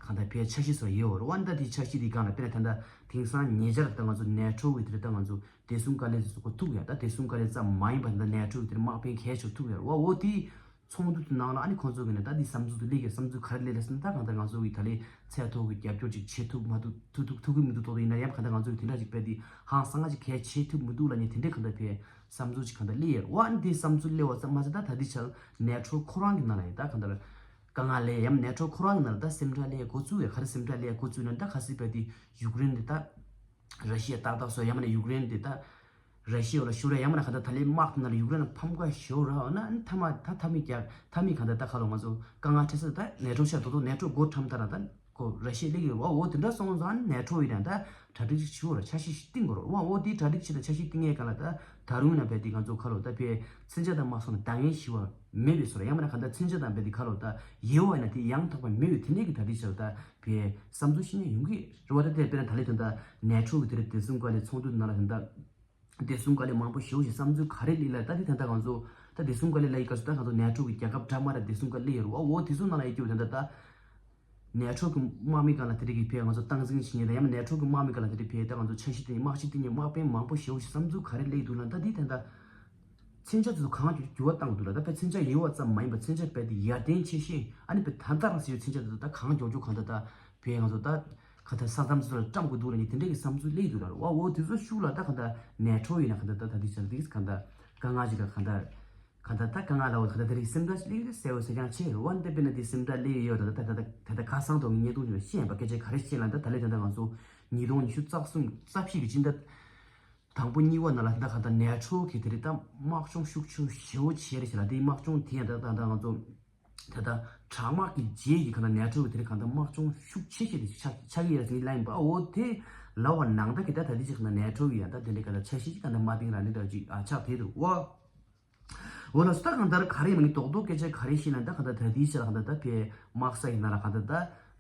གང་ལྟར་ཕའི་འཆར་གཞི་སོགས་ཡོད་རེད་བ། ད་དེའི་འཆར་གཞི་དེ་སྒང་ལ་དཔེར་ན་ད་ལྟ་དེང་སང་ཉེ་ཆར་ད་ང་ཚོ་ནེ་ཊོ་གི་དེར་ད་ང་ཚོ་བདེ་སྲུང་བཀའ་བློན་ཚོ་ཚོ་གོ་ཐུག་ཡ། ད་བདེ་སྲུང་བཀའ་བློན་ཙམ་མ་ཡིན་པ་ད་ནེ་ཊོ་གི་དེར་དམག་དཔོན་གལ་ཆེ་ཐུག་ཡ་རེད་བ། འོ་དེའི་ཚོགས་འདུ་དེ་ནང་ལ་ཨ་ནི་ཁོང་ཚོ་གི་ནས་ད་དེའི་བསམ་ཚུལ་དེ་སླེབས་ཀྱི་བསམ་ཚུལ་ག་རེ་སླེབས་ལ་ཟེར་ན། ད་གང་ལྟར་ང་ཚོ་གི་ད་ལས་ཚད་མཐོ་གི་རྒྱབ་སྐྱོར་ཅིག་བྱེད་ཐུབ་མ་ཐུབ་ཐུབ་ཐུབ་ཐུབ་ཀྱི་མི་འདུག་ཐོག་ཏུ་ཡིན་ན་ཡང་གང་ལྟར་ང་ཚོ་གི་དེ་འདྲ་ཅིག་དཔེ་དེ་ཧང་སང་ཅིག་གལ་ཆེ་ཐུབ་མི་འདུག་ལབ་མཁན་དེ་འདྲའི་གང་ལྟར་ཕའི་བསམ་ཚུལ་ཅིག་གང་ལྟར་སླེབས་ཡ་རེད་བ། ཨ་ནི་དེའི་བསམ་ཚུལ་སླེབས་པ་ཙམ་མ་ཟད་ད་ད་དེ་ཆར་ནེ་ཊོ་ཁོ་རང་གི་ནང་ལ་ཡང་ད་གང་ལྟར། དཀའ་ངལ་ལས་ཡང་ནེ་ཊོ་ཁོ་རང་གི་ནང་ལ་ད་སེམས་ཁྲལ་སླེབས་འགོ་བཙུགས་ཡ། ག་རེ་སེམས་ཁྲལ་སླེབས་འགོ་བཙུགས་ན་ད་གལ་སྲིད་རྦད་དེ་ཡུཀ་རེན་དེ་ད་ར་ཤི་ཡ་ཏག་ཏག་བཟོ་ཡ་མ་ན་ཡུཀ་རེན་དེ་ད་ར་ཤི་ཡ་ལ་ཤོར་ཡ་མ་ན་ག་ད་ད་ལས་དམག་དེ་ནང་ལ་ཡུཀ་རེན་ལ་ཕམ་ཁ་ཤོར་ར་ན་ཨ་ནི་མཐའ་མ་ད་མཐའ་མའི་རྒྱ་མཐའ་མའི་ག་ད་ད་ཁ་ལོ་ང་ཚོ་དཀའ་ངལ་འཕྲད་ས་ད་ནེ་ཊོ་ཤ་དོ་དོ་ནེ་ཊོ་སྒོ་ཁྲམ་ད་ར་ད་ ཁོ་ར་ཤི་ཡ་སླེབས་ཀྱི་རེད་བ། འོ་དེ་འདྲ་སོང་ཙང་ནེ་ཊོ་ཡིན་ན་ད་གྲ་སྒྲིག་ཅིག་བྱེད་དགོས་རེད། བ་འོ་དེའི་གྲ་སྒྲིག་བྱེད་ན་འཆར་གཞི་བཏིང་དགོས་རེད། བ་འོ་དེའི་གྲ་སྒྲིག་བྱེད་ན་འཆར་གཞི་བཏིང་ཡས་སྒང་ལ་ད་ད་རུང་ཡིན་ན་བས་དེ་ང་ཚོ་ཁ་ལོ་ད་བས་མཚོན་ཆ་དང་དམག་སོགས་ལ་འདང་ངེས་ཞི་བ་མེད་པའི་བཟོ་འདྲ། ཡང་མིན་ན་གང་ལྟར་མཚོན་ཆ་དང་བས་དེ་ཁ་ལོ་ད་ཡོད་བ་ཡིན་ན་དེ་ཡང་དག་པ་མེད་པའི་དེ་འདྲའི་གི་གྲ་སྒྲིག་བྱས་ལ་ད་བས་བསམ་ཚུལ་བཤད་མཁན་ཡོང་གི་རེད་བ། ད་དེ་དཔེར་ན་ད་ལས་དོན་ད་ནེ་ཊོ་གི་དེ་རིང་བདེ་སྲུང་བཀའ་བློན་ཚོགས་འདུ་ནང་ལ་ད་ད། བདེ་སྲུང་བཀའ་བློན་མང་པོ་ཞེ་པོ་ཞིག་བསམ་ཚུལ་ག་རེ་སླེབས་ལ་ད་དེ་ད་ལྟ་ང་ཚོ་ད་བདེ་སྲུང་བཀའ་བློན་ལ་ཡི་སྐབས་སུ་ད་ང་ཚོ་ནེ་ཊོ་གི་རྒྱལ་ཁབ་འདྲ་མ་འདྲ་བདེ་སྲུང་བཀའ་བློན་ཡོད་རེད་བ། འོ་དེ་ཚོ་ནང་ལ་ཡི་སྐྱོ་ད་ད་ད་ནེ་ཊོ་གི་དམག་མི་སྒང་ལ་དེ་རིགས་ཀྱི་ཕེ་ང་ཚོ་སྟངས་འཛིན་བྱེད་མཁན་དང་ཡང་ན་ནེ་ཊོ་གི་དམག་མི་སྒང་ལ་དེ་རིགས་ཕེ་ད་ང་ཚོ་འཆར་གཞི་དེ་དམག་གཞི་དེ་ཉིད་དམག་དཔོན་མང་པོ་ཞེ་པོ་ཞིག་བསམ་ཚུལ་ག་རེ་སླེབས་འདུག་ལ་ད་དེ་ད་ད་མཚོན་ཆ་དེ་ཚོ་གང་འགྱུར་འགྱུར་བ་བཏང་འདུག་ལ་ད་ཕེ་མཚོན་ཆ་ཡོད་པ་ཙམ་མ་ཡིན་པར་མཚོན་ཆ་རྦད་དེ་ཡར་ལྡན་ཆེ་ཤོས་ཨ་ནི་ཕེ་ད་ལྟ་རང་སྲིད་ཡོད་མཚོན་ཆ་དེ་ཚོ་ད་གང་མགྱོགས་མགྱོགས་གང་ད་ད། བས་ང་ཚོ་ད་ག་ད་ས་མཚམས་སུ་ལ་བཀྲམ་དགོས་འདུག་ལ་ནི་དེ་འདྲའི་གི་བསམ་ཚུལ་སླེབས་འདུག་ལ། བ་འོ་དེ་ཚོ་ཤུགས་ལ་ད་ག་ད་ནེ་ཊོ་ཡིན་ན་ག་ད་ད་ད་དེ་ཆ་དེ་ག་ད་དཀའ་ངལ་ཅིག་ག་ག་ད་ག་ད་ད་དཀའ་ངལ་ལ་འོ་ག་ད་དེ་རིགས་སེམས་ཁྲལ་ཅིག་སླེབས་གསལ་བོ་གསལ་རྐྱང་ཆེ་རུ་བ་འདི་དཔེར་ན་དེ་སེམས་ཁྲལ་སླེབས་ཡོད་ད་ད་ད་ད་ཁ་སང་ཐོག་ངས་བརྙན་ཐུང་ཅིག་ལ་བཤད་ཡིན་པ་སྐད་ཆ་ག་རེ་བཤད་ལ་ད་ད་ལས་ད་ད་ང་ཚོ་ཉིས་སྟོང་ཉི་ཤུ་རྩ་གསུམ་རྩ་བཞི་གི་སྤྱི་ཟླ་དང་པོ་གཉིས་པ་ནང་ལ་ད་ག་ད་ནེ་ཊོ་གི་དེ་རིགས་ད་དམག་སྦྱོང་ཤུགས་ཆེ་ཞེ་པོ་བྱས་རེད་ཞེ་ལ་དེའི་དམག་སྦྱོང་དེ་ཡང་ད་ད་ད་ང་ཚོ། ད་ལྟ་དྲག་དམག་གི་རྗེས་ཀྱི་གང་ལྟར་ནེ་ཊོ་གི་དེ་རིང་གང་ལྟར་དམག་སྦྱོང་ཤུགས་ཆེ་ཤོས་དེ་ཆགས་ཆགས་ཀྱི་ཡོད་ཟེར་ལབ་ཡིན་པ། འོ་དེ་ལབ་པ་ནང་ལྟར་གྱི་ད་ད་ལྟའི་ཆ་གང་ལྟར་ནེ་ཊོ་གི་ཡང་ད་དེ་འདྲའི་གང་ལྟར་འཆར་གཞི་ཅིག་གང་ལྟར་མ་བཏིང་ར་ནི་འདྲ་ཅིག་ཨ་ཆགས་བསྡད་འདུག་འོ། འོ་ལགས་སོ། ད་གང་ལྟར་ག་རེ་ཡིན་མིན་རྡོག་རྡོག་སྐད་ཆ་ག་རེ་ཤེས་ན་ད་གང་ལྟར་ད་ལྟའི་ཆ་ལ་གང་ལྟར་ད་ཕའི་དམག་ས་ཡི་ནང་ལ་གང་ལྟར་ད་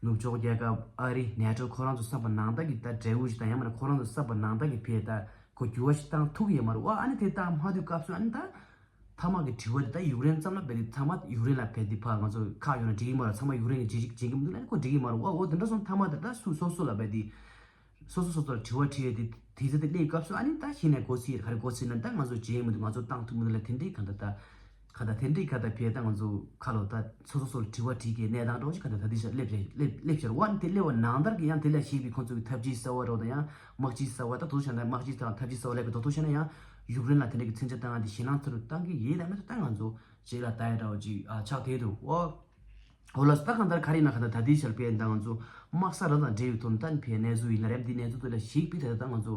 ནུབ་ཕྱོགས་རྒྱལ་ཁབ་ཨ་རི་ནེ་ཊོ་ཁོ་རང་ཚོ་བསམ་པ་ནང་ལྟར་གྱི་ད་འབྲས་བུ་ཞིག་དང་ཡང་མིན་ན་ཁོ་རང་ཚོ་བསམ་པ་ནང་ལྟར་གྱི་ཕའི་ད་གོ་འགྱུར་བ་ཞིག་བཏང་ཐུབ་ཀྱི་ཡོད་མ་རེད་བ། ཨ་ནི་དེ་བཏང་མ་ཐུབ་སྐབས་སུ་ཨ་ནི་ད། མཐའ་མ་གི་དྲི་བ་དེ་ད་ཡུཀ་རེན་ཙམ་ལ་བས་དེ་ཚང་མ་ཡུཀ་རེན་ལ་བས་དེ་ཕར་ང་ཚོ་ཁག་ཡོད་ན་འགྲིག་གི་མ་རེད། ཚང་མ་ཡུཀ་རེན་གྱི་བྱེད་ཀྱི་བྱེད་ཀྱི་མི་འདུག་ལ་ཁོ་འགྲིག་གི་མ་རེད་བ། འོ་དེ་འདྲ་སོང་མཐའ་མ་དེ་ད་སུ་སོ་སོ་ལ་བས་དེ་སོ་སོ་སོ་སོ་ལ་དྲི་བ་དྲིས་ཡས་དེ་དེ་ཚོ་དེ་སླེབས་སྐབས་སུ་ཨ་ནི་ད་གཞི་ནས་གོ་སྲིད་ག་རེ་གོ་སྲིད་ན་ད་ང་ཚོ་བྱེད་མི་འདུག་ང་ཚོ་བཏང་ཐུབ་མི་འདུག་ལ་དེ་འདྲའི་ག་ད་ད་ག་ད་དེ་འདྲའི་ག་ད་བས་ད་ང་ཚོ་ཁ་ལོ་ད་སོ་སོ་སོ་ལ་དྲི་བ་དྲིས་ཀྱི་གནས་སྟངས་འདྲ་བོ་ཞིག་ག་ད་ད་དེ་ཤ་སླེབས་རེད་སླེབས་སླེབས་ཤར་བ་ཨ་ནི་དེ་སླེབས་པ་ནང་ལྟར་གྱི་ཡང་དེ་ལ་ཞིག་པའི་ཁོང་ཚོ་གི་ཐབས་ཇུས་གསར་བ་འདྲ་བོ་དང་ཡང་། དམག་སྤྱི་གསར་བ་ད་དུ་བྱས་ན་དམག་སྤྱི་དང་ཐབས་ཇུས་གསར་བ་ལས་པའི་དོ་དོ་བྱས་ན་ཡང་ཡུཀ་རེན་ལ་དེ་འདྲ་གི་མཚོན་ཆ་བཏང་ཡ་དེ་ཞེད་སྣང་ཚ་རུ་བཏང་གི་ཡིན་ལ་མེད་དུ་ད་ང་ཚོ་རྗེས་ལ་ལྟ་ཡ་འདྲ་བོ་ཅིག་ཨ་ཆགས་བསྡད་འདུག་འོ། འོ་ལ་ད་གང་ལྟར་ག་རེ་ཡིན་ན་ག་ད་ད་ལྟའི་ཆར་པའི་ད་ང་ཚོ་དམག་ས་ར་དང་འབྲེལ་བའི་ཐོག་ནས་ད་ཕའི་གནས་ཚུལ་ཡིན་ན་རེད་འདི་གནས་ཚུལ་དེ་ལ་ཞིག་པའི་ཐད་ད་ང་ཚོ་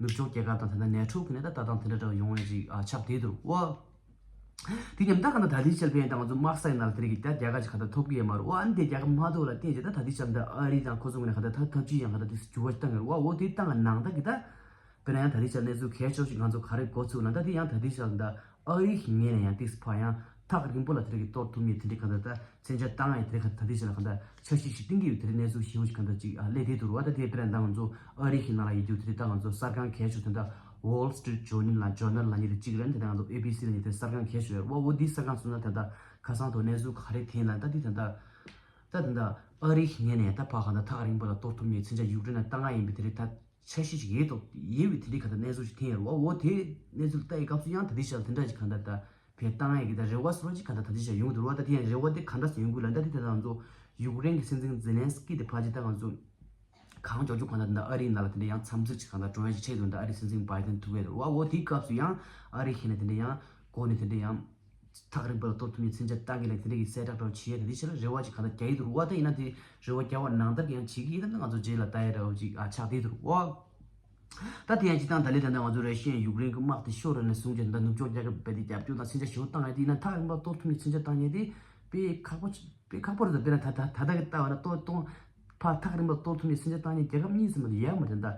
ནུབ་ཕྱོགས་རྒྱལ་ཁབ་དང་ད་ལྟ་ནེ་ཊོ་གི་ནས་ད་ལྟ་སྟངས་དེ་འདྲ་འདྲ་བོ་ཡོང་ཡ་ཅིག་ཨ་ཆགས་བསྡད་འདུག་འོ། དེ་ཉམས་ད་ག་ན་ད་ལྟའི་ཆར་པའི་ད་ང་ཚོ་དམག་ས་ཡིན་ན་ལ་དེ་རིགས་ད་རྒྱལ་ཁ་ཅིག་ག་ད་ཐོབ་ཀྱི་ཡོད་མ་རེད། ཨ་ནི་དེ་རྒྱལ་ཁ་མ་ཐོབ་ལ་བརྟེན་བྱས་ད་ད་ལྟའི་ཆར་ད་ཨ་རི་དང་ཁོ་ཚོ་ངོས་ནས་ག་ད་ད་ཐབས་ཇུས་ཡང་ག་ད་དེ་འགྱུར་བ་བཏང་ཡོད་རེད་བ། འོ་དེ་བཏང་ག་ནང་ད་གི་ད་དཔེར་ན་ཡང་ད་ལྟའི་ཆར་གནས་ཚུལ་གལ་ཆེ་ཤོས་ང་ཚོ་ག་རེ་གོ་ཚུགས་ན་ད་དེ་ཡང་ད་ལྟའི་ཆར་ད་ཨ་རི་གི་ངོས་ནས་ཡང་ཏིག་ཕ་ཡང་ཐག་རིང་པོ་ལ་དེ་རིགས་གཏོར་ཐུབ་མེད་དེ་འདྲའི་ག་ད་ད་མཚོན་ཆ་བཏང་ཡང་དེ་རིགས་ག་ད་ད་ལྟའི་ཆར་ལ་ག་ད་འཆར་གཞི་ཞིག་བཏིང་གི་ཡོད་དེ་རིགས་གནས་ཚུལ་ཞིབ་པོ་ཞིག་ག་ད་ཅིག་ཨ་སླེབས་བསྡད་འདུག་རེད་བ། ད་དེ་དཔེར་ན་ད་ང་ཚོ་ཨ་རི་གི་ནང་ལ་ཡོད་རྒྱུ་དེ་རིགས་ད་ང་ཚོ་གསར་ཁང་གལ་ཆེ་ཤོས་དེ་ད་Wall Street Journal ལ་Journal ལ་ཉིད་དུ་གཅིག་རེད། དེ་ད་ང་ཚོ་ཨེ་བི་སི་ལ་ཉིད་དུ་གསར་ཁང་གལ་ཆེ་ཤོས་རེད་བ། འོ་དེའི་གསར་ཁང་ཚོ་ན་ད་ད་ཁ་སང་ཐོག་གནས་ཚུལ་ག་རེ་འཐེན་ལ་ད་དེ་ད་ད། ད་ད་ལྟ་ཨ་རི་གི་ངོས་ནས་ད་ཕར་གང་ལྟར་ཐག་རིང་པོ་ལ་གཏོར་ཐུབ་མེད་མཚོན་ཆ་ཡུཀ་རེན་ལ་བཏང་ཡ་ཡིན་པའི་དེ་རིགས་ད་འཆར་གཞི་ཞིག་ཡོད་དོ་ཡོད་པའི་དེ་རིགས་གང་ལྟར་གནས་ཚུལ་ཞིག་འཐེན་ཡོད་རེད་བ། འོ་དེ་གནས་ཚུལ་ལྟ་ཡི་སྐབས་སུ་ཡང་ད་ལྟའི་ཆར་དེ་འདྲ་ཞིག་གང་ལྟར་ད་བས་བཏང་ཡ་གི་ད་རེ་བ་སོགས་ཅིག་གང་ལྟར་ད་ལྟའི་ཆར་ཡོང་གི་འདུག་རེད་བ། ད་དེ་ཡང་རེ་བ་དེ་ག་འདྲ་སེ་ཡོང་གི་ལ་ད་དེ་ད་ང་ཚོ་ཡུཀ་རེན་གི་སྲིད་འཛིན་ཛེ་ལན་སི་ཀི་དེ་ཕར་ཅིག་ད་ང་ཚོ་གང་མགྱོགས་མགྱོགས་གང་ལྟར་ད་ཨ་རིའི་ནང་ལ་དེ་འདྲ་ཡང་འཚམས་འདྲི་ཅིག་གང་ལྟར་འགྲོ་ཡ་ཅིག་ཆགས་འདུག་ད་ཨ་རིའི་སྲིད་འཛིན་བྷའི་ཌེན་ཐུག་གི་འདུག་རེད་བ། འོ་དེའི་སྐབས་སུ་ཡང་ཨ་རི་ཁེ་ནས་དེ་འདྲ་ཡང་གོ་ནས་དེ་འདྲ་ཡང་། ཐག་རིང་པོ་ལ་གཏོར་ཐུབ་མཁན་མཚོན་ཆ་བཏང་གི་ལ་དེ་འདྲ་གི་གསལ་བསྒྲགས་འདྲ་བོ་བྱེད་ཡ་དེ་འདྲ་ཞིག་ལ་རེ་བ་ཅིག་གང་ལྟར་རྒྱག་གི་འདུག་རེད་བ། ད་ཡིན་ན་དེ་རེ་བ་རྒྱག་པ་ནང་ལྟར་གྱི་ཡང་བྱེད་ཀྱི་ཡིན་ན་ང་ཚོ་རྗེས་ལ་ལྟ་ཡ་འདྲ་བོ་ཅིག་ཨ་ཆགས་བསྡད་འདུག་རེད་བ། ད་དེ་ཡང་སྤྱིར་བཏང་ད་ལས་ད་ལྟ་ང་ཚོ་ར་ཤི་ཡ་ཡུཀ་རེན་གྱི་དམག་དེ་ཤོར་ར་ནས་བཟུང་བྱས་ད་ནུབ་ཕྱོགས་རྒྱལ་ཁབ་རྦད་དེ་རྒྱབ་སྐྱོར་དང་མཚོན་ཆ་ཞེ་པོ་བཏང་ཡ་དེ་ཡིན་ན་ཐག་རིང་པོ་ལ་གཏོར་ཐུབ་མཁན་མཚོན་ཆ་བཏང་མཁན་དེ་དཔེ་ཁག་པོ་ཅིག་དཔེ་ཁག་པོ་རེད། ད་དཔེར་ན་ད་ད་ད་ལྟ་གི་ལྟ་བ་ན་གཏོར་གཏོང་ཕར་ཐག་རིང་པོ་ལ་གཏོར་ཐུབ་མཁན་མཚོན་ཆ་བཏང་མཁན་རྒྱལ་ཁབ་གཉིས་ཙམ་མ་གཏོགས་ཡོད་མ་རེད་ད།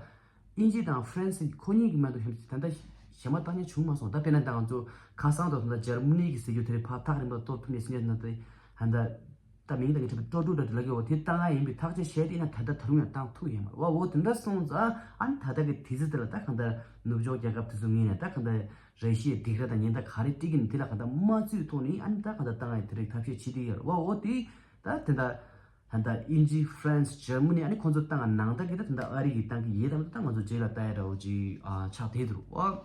དབྱིན་ཇི་དང་ཧྥ་རན་སི་ཁོ་གཉིས་ཀྱི་མ་གཏོགས་གཞན་ད་གཞན་མ་བཏང་མཁན་བྱུང་མ་སོང་། ད་དཔེར་ན་ད་ང་ཚོ་ཁ་སང་དང་ད་འཇར་མ་ནི་གི་ཟེར་རྒྱུ་དེ་རེད། ཕར་ཐག་རིང་པོ་གཏོར་ཐུབ་མཁན་ཟེར་མཁན་ད་ད་ད་མིང་དང་མི་འཁྲུག་པའི་ཀྲོ་ཀྲུ་ད་དེ་ལ་གི་འོ་དེ་བཏང་ཡ་ཡིན་པའི་ཐག་གཅོད་བྱས་ཏེ་ཡིན་ན་ད་ལྟ་ད་རུང་ཡང་བཏང་ཐུབ་ཡོད་མ་རེད་བ། འོ་དེ་འདྲ་སོང་ཙང་ཨ་ནི་ད་ལྟ་གི་དུས་ཚོད་དེ་ལ་ད་གང་ལྟར་ནུབ་ཕྱོགས་རྒྱལ་ཁབ་དེ་ཚོ་ངོས་ནས་ད་གང་ལྟར་ར་ཤི་ཡའི་སྡིགས་ར་དང་ཉེན་བརྡ་ག་རེ་སྤྲད་ཀྱི་ཡིན་དེ་ལ་གང་ལྟར་མ་བརྩིས་ཐོག་ནས་ཨ་ནི་ད་གང་ལྟར་བཏང་ཡ་དེ་རིགས་ཐབས་ཤེས་བྱེད་དེ་ཡོད་རེད་བ། འོ་དེ་ད་དེ་འདྲ། ད་ལྟ་དབྱིན་ཇི་ཧྥ་རན་སི་འཇར་མ་ནི་ཨ་ནི་ཁོང་ཚོ་བཏང་ནང་ལྟར་གྱི་ད་ད་ལྟ་ཨ་རི་གིས་བཏང་གི་ཡོད་དམ། ད་ང་ཚོ་རྗེས་ལ་ལྟ་ཡ་འདྲ་བོ་ཅིག་ཨ་ཆགས་བསྡད་འདུག་ཨ།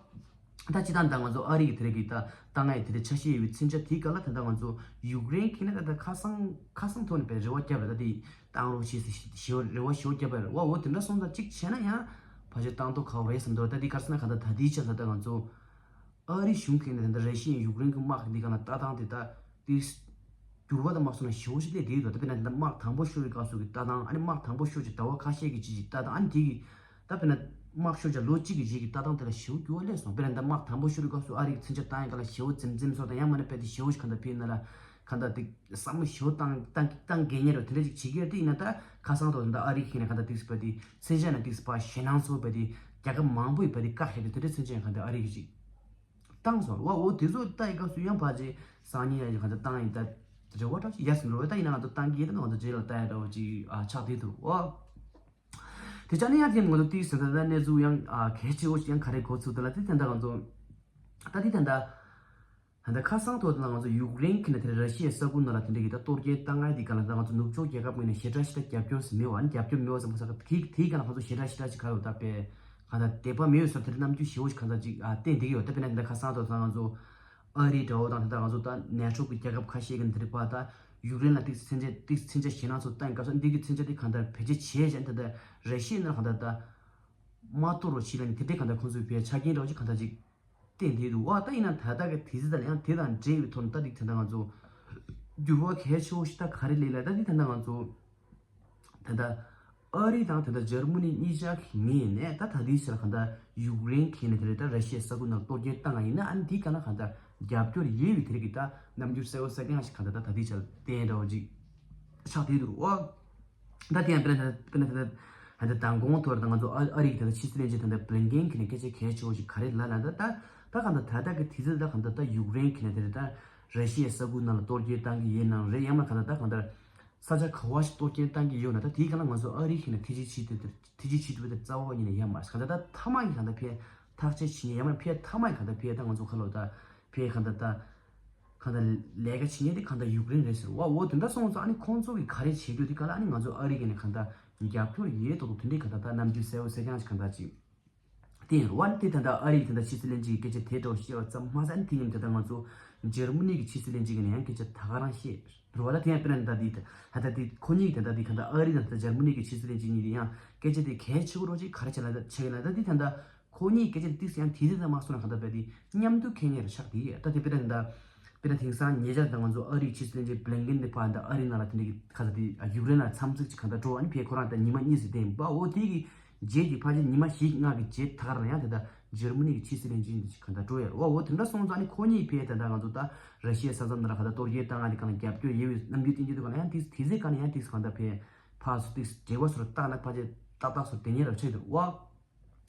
ད་སྤྱིར་བཏང་ད་ང་ཚོ་ཨ་རི་གི་དེ་རིགས་ཀྱི་ད་བཏང་ཡ་དེ་འདྲ་འཆར་གཞི་ཡོད་པའི་མཚོན་ཆ་དེའི་སྐབས་ལ་ད་ལྟ་ང་ཚོ་ཡུཀ་རེན་གྱིས་ནི་ད་ལྟ་ཁ་སང་ཁ་སང་ཐོག་ནས་པའི་རེ་བ་བརྒྱབ་ལ་ད་དེ་བཏང་རོགས་བྱེད་ཟེར་ཞེ་པོ་རེ་བ་ཞེ་པོ་བརྒྱབ་པ་རེད་བ། འོ་དེ་འདྲ་སོང་ཙང་གཅིག་བྱས་ན་ཡང་ཕལ་ཆེར་བཏང་མདོག་ཁ་པོ་རེད་བསམ་འདུག་ད་དེ་ག་རེ་ཟེར་ན་ག་ད་ད་དེའི་ཆ་ད་ལྟ་ང་ཚོ། ཨ་རི་གཞུང་གིས་ནི་ད་ལྟ་ར་ཤི་ཡ་ཡུཀ་རེན་གྱི་དམག་འདི་ག་ལ་ལྟ་སྟངས་དེ་ད་དེ་འགྱུར་བ་དང་དམག་སོང་ན་ཞེ་པོ་ཞིག་སླེབས་བསྡད་ཡོད་དོ། ད་དཔེར་ན་ད་དམག་དང་པོ་ཤོར་བའི་སྐབས་སུ་གི་ལྟ་སྟངས་ཨ་ནི་དམག་དང་པོ་ཤོར་རྗེས་ཟླ་བ་ཁ་ཤས་ཀྱི་རྗེས་ཀྱི་ལྟ་སྟངས་ཨ་ནི་དེ་གི་ད་དཔེར་ན་དམག་ཤོར་རྗེས་ལོ་གཅིག་གི་རྗེས་ཀྱི་ལྟ་སྟངས་དེ་ལ་ཞེ་པོ་འགྱུར་བ་སླེབས་སོང་། དཔེར་ན་ད་དམག་དང་པོ་ཤོར་བའི་སྐབས་སུ་ཨ་རི་གི་མཚོན་ཆ་བཏང་ཡ་ག་ལ་ཞེ་པོ་འཛེམ་འཛེམ་སོང་དང་ཡང་མིན་ན་དཔེ་དེ་ཞེ་པོ་ཞིག་ག་ད་ཕེབས་ན་ལ། གང་ལྟར་དེ་བསམ་བློ་ཞེ་པོ་བཏང་བཏང་བཏང་དགོས་ངེས་རེད། དེ་འདྲ་ཅིག་བྱེད་ཀྱི་ཡོད་དེ། ཡིན་ན་ད་ཁ་སང་ཐོག་ད་ཨ་རི་ཁེ་ནས་གང་ལྟར་ཏིག་སི་པ་དེ་མཚོན་ཆ་ནས་ཏིག་སི་པ་ཞེད་སྣང་ཚོ་བ་དེ་རྒྱལ་ཁབ་མང་པོ་ཡིས་པ་དེ་བཀག་བཞག་པའི་དེ་འདྲ་མཚོན་ཆ་གང་ལྟར་ཨ་རི་གིས་ཅིག་བཏང་སོང་བ། འོ་དེ་ཚོ་ལྟ་ཡི་སྐབས་སུ་ཡང་ཕལ་ཆེར་སང་ཉིན་ཡ་ཡི་གང་ལྟར་བཏང་ཡིན། ད་རེ་བ་འདྲ་ཞིག་ཡ་ཟིན་རོ། ད་ཡིན་ན་ང་ཚོ་བཏང་གི་ཡིན། ད་ང་ཚོ་རྗེས་ལ་ལྟ་ཡ་འདྲ་བོ་ཅིག་ཨ་ཆགས་བསྡད་འདུག་འོ། དེ་ཆ་ནས་ཡང་དེ་ང་ཚོ་ཏིག་སི་ད་ད་གནས་ཚུལ་ཡང་ཨ་གལ་ཆེ་བོ་ཞིག་ཡང་ག་རེ་གོ་ཚུལ་དུ་ལ་དེ་ད་ལྟ་ང་ཚོ་ད་དེ་ད་ལྟ། ད་ལྟ་ཁ་སང་ཐོག་ད་ང་ཚོ་ཡུཀ་རེན་གྱི་ནང་དེ་ར་ཤི་ཡའི་ས་ཁུལ་ནང་ལ་དེ་འདྲ་གི་ད་གཏོར་རྒོལ་བཏང་ཡ་དེ་ག་ལ་ད་ང་ཚོ་ནུབ་ཕྱོགས་རྒྱལ་ཁབ་ངོས་ནས་ཞེ་དྲག་ཞེ་དྲག་རྒྱབ་སྐྱོར་ཟེར་མེད་པ། ཨ་ནི་རྒྱབ་སྐྱོར་མེད་པ་ཟེར་མ་ཟེར་ག་དེ་དེའི་ག་ལ་ང་ཚོ་ཞེ་དྲག་ཞེ་དྲག་ཅིག་ག་རེ་ད་དཔེ་ག་ད་དད་པ་མེད་ཟེར་དེ་རྣམ་འགྱུར་ཞེ་པོ་ཞིག་ག་ད་ཅིག་ཨ་བསྟན་བསྡད་ཀྱི་ཡོད། ད་དཔེར་ན་དེ་འདྲ་ཁ་སང་ཐོག་ད་ང་ཚོ་ཨ་རི་འདྲ་བོ་དང་དེ་ད་ང་ཚོ་ད་ནེ་ཊོ་གི་རྒྱལ་ཁབ་ཁ་ཤས་ཀྱི་དེ་རིགས་པ་ད་ཡུཀ་རེན་ལ་ཏིག་མཚོན་ཆ་ཏིག་མཚོན་ཆ་ཞེད་སྣང་ཚོ་བཏང་སྐབས་སུ་འདི་གི་མཚོན་ཆ་དེ་ག་ད་བེད་སྤྱོད་བྱས་བྱས་དེ་ད་ར་ཤི་ཡའི་ནང་ག་ད་ད་མ་གཏོར་རོགས་བྱེད་ལ་ནི་དེ་འདྲའི་ག་ད་ཁོང་ཚོའི་བེད་ཆ་རྐྱེན་འདྲ་བོ་ཅིག་ག་ད་ཅིག་བསྟན་བསྡད་འདུག་བ། ད་ཡིན་ན་ད་ལྟ་གི་དུས་ཚོད་ལ་ཡང་དེ་དང་འབྲེལ་བའི་ཐོག་ནས་ད་དེ་ད་ང་ཚོ་འགྱུར་བ་གལ་ཆེ་བོ་ཞིག་ད་ག་རེ་སླེབས་ལ། ད་དེ་ད་ང་ཚོ་ད་ལྟ་ཨ་རི་དང་ད་ལྟ་འཇར་མ་ནི་གཉིས་ཆ་གི་ངོས་ནས་ད་ད་དེའི་ཕྱིར་གང་ལྟར་ཡུཀ་རེན་གྱི་ནས་དེ་རེད་ད་ར་ཤི་ཡའི་ས་ཁུལ་ནང་གཏོར་རྒོལ་བཏང་བ་ཡིན་ན། ཨ་ནི་དེའི་ག་ན་གང་ལྟར་རྒྱབ་སྐྱོར་ཡོད་པའི་དེ་རིགས་ཀྱི་ད་རྣམ་འགྱུར་གསལ་བོ་གསལ་རྐྱང་ཞིག་གང་ལྟར་ད་ད་དེའི་ཕྱིར་བསྟན་འདྲ་བོ་ཅིག་ཆགས་བསྡད་འདུག་བ། ད་དེ་ཡང་དཔེར་ན་དཔེར་ན་དཔེར་ན་ད་ལྟ་མདང་དགོང་ཐོག་ད་ང་ཚོ་ཨ་ཨ་རི་གི་ད་ལྟ་ཕྱི་སྲིད་བློན་ཆེན་ད་ལྟ་བྷི་ལིན་ཀེན་གྱིས་ནས་སྐད་ཆ་གལ་ཆེ་བོ་ཞིག་ག་རེ་ལབ་ལབ་ད་ད་ད་གང་ལྟར་ད་ལྟ་གི་དུས་ཚོད་ད་གང་ལྟར་ད་ཡུཀ་རེན་གྱི་ནས་དེ་རེད་ད་ར་ཤི་ཡའི་ས་ཁུལ་ནང་ལ་གཏོར་རྒོལ་བཏང་གི་ཡོད་ནའང་རེད། ཡང་མིན་གང་ལྟར་ད་གང་ལྟར་ས་ཆ་ག་བ་ཞིག་གཏོར་རྒོལ་བཏང་གི་ཡོད་ན་ད་དེའི་གང་ལ་ང་ཚོ་ཨ་རི་གི་ནས་ཐེ་ཇུས་བྱེད་དེ་ཐེ་ཇུས་བྱེད་ཐུབ་པ་དེ་རྩ་བ་ཉིད་ནས་ཡོད་མ་རེད། གང་ལྟར་ད་མཐའ་མ་གི་གང་ལྟར་ཕན་ཐག་གཅོད་བྱེད་ཉེན་ཡང་མིན་ཕན་ཐའི་མ་གི་གང་ལྟར་ཕན་ད་ང་ཚོ་ཁ་ལོ་ད་ཕན་གང་ལྟར་ད། གང་ལྟར་ལས་ཀ་བྱེད་མཁན་དེ་གང་ལྟར་ཡུཀ་རེན་རེད་ཟེར་བ། འོ་དེ་འདྲ་སོང་ཙང་ཨ་ནི་ཁོང་ཚོ་གིས་ག་རེ་བྱེད་རྒྱུ་དེ་ག་ལ་ཨ་ནི་ང་ཚོ་ཨ་རི་གི་ནས་གང་ལྟར་རྒྱབ་སྐྱོར་ཡོད་མདོག་མདོག་དེ་འདྲའི་གང་ལྟར་ད་རྣམ་འགྱུར་གསལ་བོ་གསལ་རྐྱང་ཞིག་གང་ལྟར་ཅིག་བསྟན་ཡོད་རེད་བ། ཨ་ནི་དེ་ད་ལྟ་ཨ་རི་གི་ད་ལྟ་ཕྱི་སྲིད་བློན་ཆེན་གྱིས་སྐད་ཆ་དེ་འདྲ་བཤད་པ་ཙམ་མ་ཟད། ཨ་ནི་དེ་མཉམ་དུ་ད་ལྟ་ང་ཚོ་འཇར་མ་ནི་གི་ཕྱི་སྲིད་བློན་ཆེན་གྱིས་ནས་ཡང་སྐད་ཆ་ད་ག་རང་བཤད་རེད་བ། ད་དེ་ཡང་དཔེར་ན་ད་ལྟ་དེ་ད་ལྟ་དེ་ཁོ་གཉིས་ཀྱིས་ད་ལྟ་དེ་གང་ལྟར་ཨ་རི་དང་ད་ལྟ་འཇར་མ་ནི་གི་ཕྱི་སྲིད་བློན་ཆེན་གཉིས་དེ་ཡང་སྐད་ཆ་དེ་གལ་ཆེ་བོ་རོགས་ཅིག་ག་རེ་བྱས་ལ་ད་བྱས་ལ་ད་དེ་ད་ལྟ། ཁོ་གཉིས་སྐད་ཆ་དེ་ཏིག་ཙམ་ཡང་དེ་དེ་ད་མ་སོང་ན་གང་ལྟར་བས་དེ་མཉམ་དུ་ཁེ་ཉེ་རུ་ཆགས་དེ་ད་དེ་དཔེར་ན་ད་དཔེར་ན་དེང་སང་ཉེ་ཆར་ད་ང་ཚོ་ཨ་རིའི་ཕྱི་སྲིད་བློན་ཆེན་བྷི་ལིན་ཀེན་དེ་ཕར་ད་ཨ་རི་ནང་ལ་དེ་འདྲ་གི་ག་ཚོད་དེ་ཡུཀ་རེན་ལ་འཚམས་གཟིགས་ཅིག་གང་ལྟར་འགྲོ། ཨ་ནི་ཕར་ཁོ་རང་ད་ཉི་མ་གཉིས་ཙམ་བསྡད་ཡིན་པ། འོ་དེ་གི་རྗེས་ཀྱི་ཕལ་ཆེར་ཉི་མ་བཞི་ལྔ་གི་རྗེས་ད་ག་རང་ཡང་དེ་ད་འཇར་མ་ནི་གི་ཕྱི་སྲིད་བློན་ཆེན་དེ་ཅིག་གང་ལྟར་འགྲོ་ཡ་རེད་བ། འོ་དེ་འདྲ་སོང་ཙང་ཨ་ནི་ཁོ་གཉིས་ཕར་ད་ད་ང་ཚོ་ད་ར་ཤི་ཡའི་ས་མཚམས་ནང་ལ་གང་ལྟར་གཏོར་རྒོལ་བཏང་ཡ་དེ་གང་ལ་རྒྱབ་སྐྱོར་ཡོད་པའི་རྣམ་འགྱུར་བསྟན་གྱི་འདུག་ག་ལ་ཡང་དེ་དེ་ཚེ་གང་ལ་ཡང་དེ་གང་ལྟར་ཕར་ཕར་ཚུར་དེ་འབྲེལ་བ་ཚུར་བཏང་ན་ཕལ་ཆེར་ཏག་ཏག་ཚུར་དེ་ཉེ་རུ་ཆགས་འདུག་བ།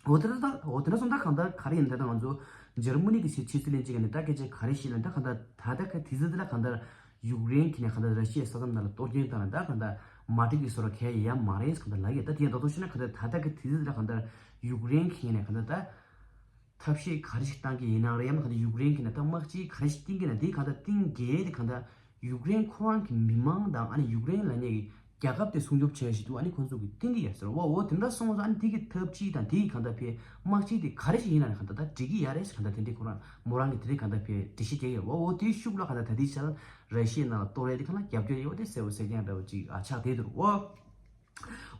འོ་དེ་འདྲ་ད་འོ་དེ་འདྲ་སོང་ད་གང་ལྟར་ག་རེ་ཡིན་ད་ད་ང་ཚོ་འཇར་མ་ནི་གི་ཕྱི་ཕྱི་སྲིད་བློན་ཆེན་གྱིས་ནི་ད་སྐད་ཆ་ག་རེ་བཤད་ན་ད་གང་ལྟར་ད་ལྟ་ག་དུས་ཚོད་འདི་ལ་གང་ལྟར་ཡུཀ་རེན་གྱི་ནས་གང་ལྟར་ར་ཤི་ཡའི་ས་མཚམས་ནང་ལ་གཏོར་སྐྱོན་བཏང་ན་ད་གང་ལྟར་མ་འགྲིག་གི་བཟོ་འདྲ་གང་ཡང་མ་རེད་གང་ལྟར་ལབ་ཡོད། ད་དེ་ཡང་ད་དུང་བཤད་ན་གང་ལྟར་ད་ལྟ་ག་དུས་ཚོད་འདི་ལ་གང་ལྟར་ཡུཀ་རེན་གྱི་ནས་གང་ལྟར་ད་ཐབས་ཤེས་ག་རེ་ཞིག་བཏང་གི་ཡིན་ན་རེད། ཡང་ན་གང་ལྟར་ཡུཀ་རེན་གྱི་ནས་ད་དམག་སྤྱི་ག་རེ་ཞིག་བཏིང་གི་ན་དེ་གང་ལྟར་བཏིང་དགོས་དེ་གང་ལྟར་ཡུཀ་རེན་ཁོ་རང་གི་མི་མང་དང་ཨ་ནི་ཡུཀ་རེན་ལབ་མཁན་གྱི་རྒྱལ་ཁབ་དེ་སྲུང་སྐྱོབ་བྱེད་ཡ་ཞིག་འདུག་ཨ་ནི་ཁོང་ཚོ་གིས་བཏིང་གི་ཡོད་ཟེར་བ། འོ་དེ་འདྲ་སོང་ཙང་ཨ་ནི་དེ་གི་ཐབས་ཇུས་དང་དེ་གི་གང་ལྟར་ཕའི་དམག་སྤྱི་དེ་ག་རེ་ཞིག་ཡིན་ན་གང་ལྟར་ད་འགྲིག་གི་ཡ་རེད་ཟེར་གང་ལྟར་དེ་འདྲའི་ཁོ་རང་མོ་རང་གི་དེ་འདྲའི་གང་ལྟར་ཕའི་འགྲེལ་བཤད་རྒྱག་གི་ཡོད་བ། འོ་དེའི་ཤུགས་ལ་གང་ལྟར་ད་ལྟའི་ཆར་ར་ཤི་ཡའི་ནང་ལ་གཏོར་ཡ་དེ་གང་ལ་རྒྱབ་སྐྱོར་ཡོད་དེ་གསལ་བོ་གསལ་རྐྱང་འདྲ་བོ་ཅིག་ཨ་ཆགས་བསྡད་འདུག་འོ།